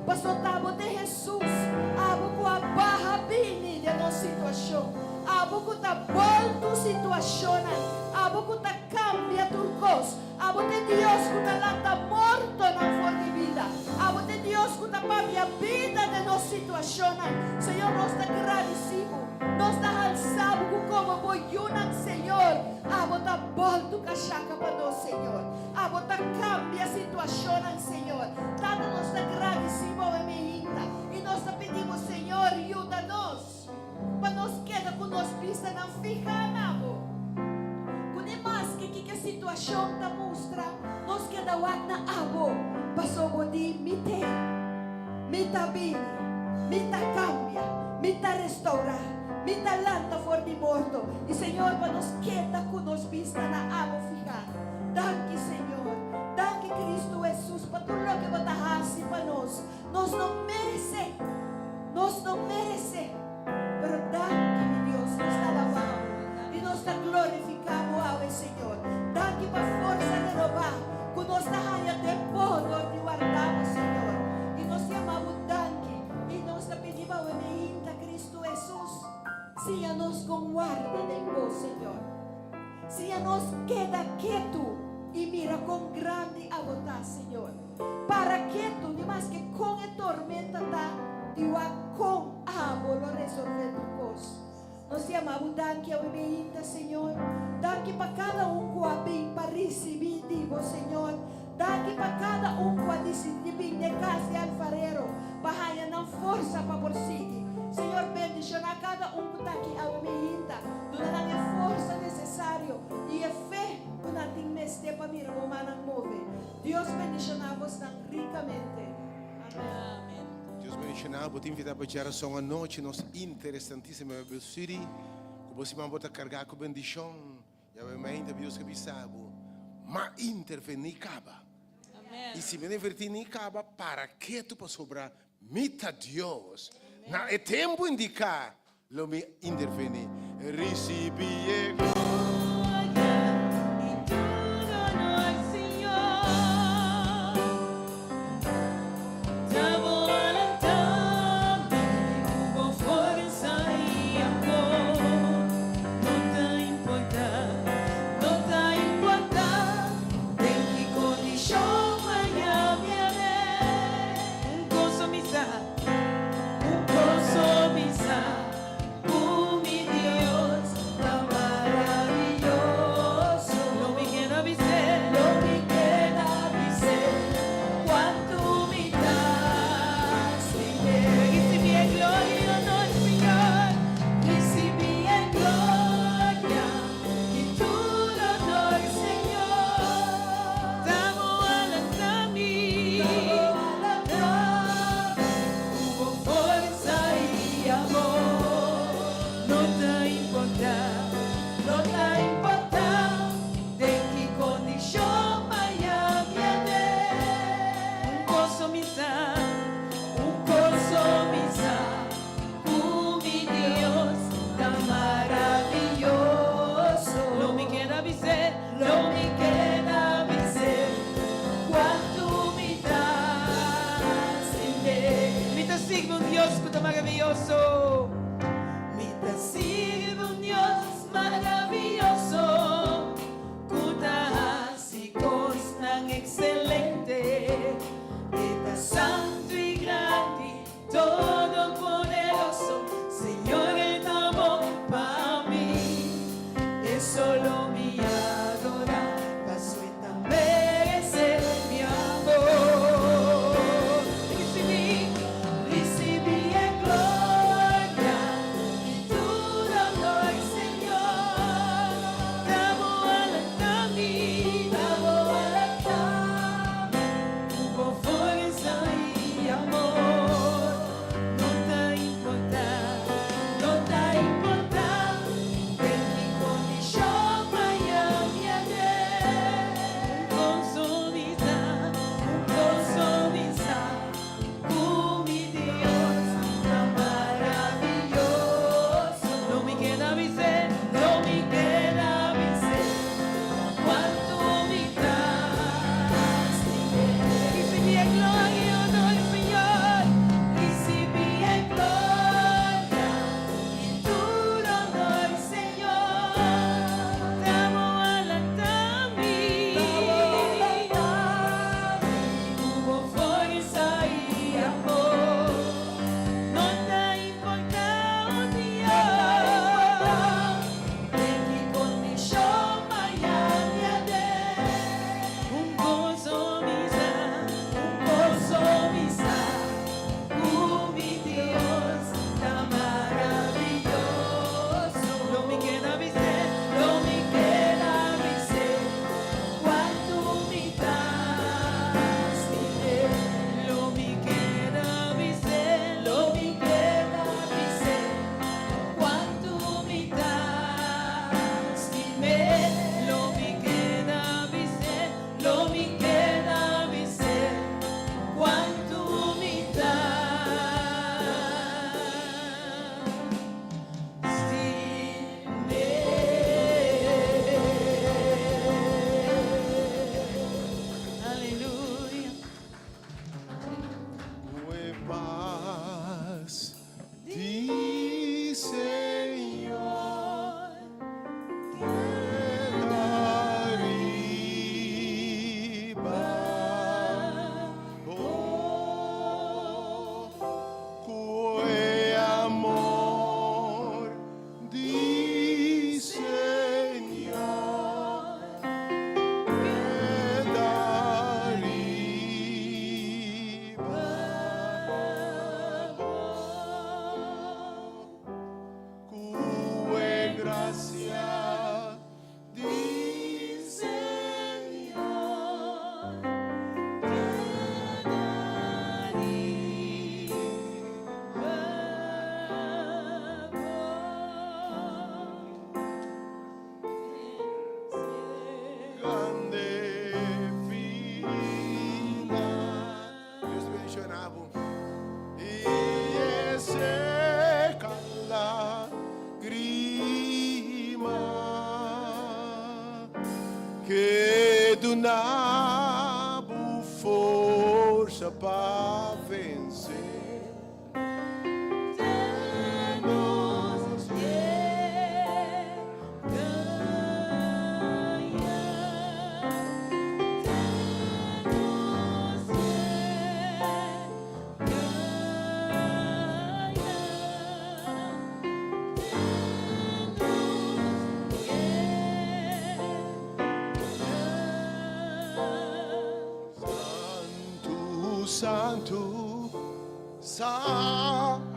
Paso ta bo t'e Hesus. Abo ku a baha bini den nos situashon. Abo ku ta boltu situashonnan. Abo ku ta kambia tur kos. Abo t'e Dios ku ta lanta mortonan for di bida. Abo t'e Dios ku ta papia bida den nos situashonnan. Señor, nos ta gradisí bo. Nos ta halsá bo ku komo bo yunan, Señor. Abo ta bòltu kashaka pa nos, Señor. Abo ta kambia situashonnan, Señor. Tata, nos ta gradisí bo awe meinta i nos ta pidi bo, Señor, yuda nos. Pa nos keda ku nos bistanan fihá na bo. Ku ni maske kiko situashon ta mustra, nos keda wak na abo, paso bo di, Mi t'ei. Mi ta bini. Mi ta kambia. Mi ta restourá. Mi ta lanta for di morto. I Señor, pa nos keda ku nos bista na abo fihá. Danki, Señor. Danki, Kristu Hesus, pa tur loke bo ta hasi pa nos. Nos no merece, nos no merece, pero danki mi Dios, nos ta alaba Bo y nos ta glorifica Bo awe Señor. Danki pa forsa renoba cu nos ta haya den Bo dor di warda Bo Señor. Y nos yama Bo danki y nos ta pidi Bo awe meinta Cristo Jesus, siña nos con warda den Bo Señor. Siña nos keda ketu y mira con grandi Abo ta Señor. Para ketu, ni maske kon e tormenta ta, di wak kon abo lo resolve tur kos. Nos yama bo danki awe meinta, Señor. Danki pa kada un ku a bin pa risibí di bo, Señor. Danki pa kada un ku a disidí di bin den kas di alfarero pa haña nan forsa pa por sigui. Señor, bendishoná kada un ku ta aki awe meinta. Duna nan e forsa nesesario i e fe ku nan tin mester pa mira bo mannan move. Dios bendiciona bosnan ricamente. Amen. Dios bendiciona bo. Te invita pa djarason anochi nos interesantisimo Bible Study ku bo siman bo ta karga ku bendicion. Yahweh mainta Dios ke bisa bo ma interveni kaba. I si mi no interveni kaba para ketu pasobra mi ta Dios. Na e tempu indiká Lo mi interveni. Ricibi e Gloria y tur honor, Señor. Ta bo alentá mi cu bo forsa y amor. No ta importá, no ta importá den ki condicion maya mi ané. Un cos mi sa. Un cos mi sa, cu mi Dios ta maraviyoso. Lo mi keda bis'é, lo mi keda bis'é, cuanto mi ta stim'é. Ricibi e gloria y honor, Señor. Ricibi e gloria y tur honor, Señor. Ta bo alanta mi. Ta bo alanta mi. Cu bo forsa y amor. No ta importa, no ta importa den ki condicion maya mi ane. Un cos mi sa, un cos mi sa, cu mi Dios ta maraviyoso. Lo mi keda bis'é, lo mi keda bis'é, cuanto mi ta stim'é. Mi ta sirbi un Dios cu ta maraviyoso. Mi ta sirbi un Dios maraviyoso cu ta haci cosnan excelente. E ta santo y grandi, todopoderoso. Señor, e ta bon pa mi. E solo mi adora, paso e ta merece mi amor. Ricibi, ricibi e gloria y tur honor, Señor. Ta bo alanta mi, ta bo alanta mi, cu bo. Duna bo forsa pa vense. Nos ke gaña. Nos ke gaña. Santu, Santu, Santu.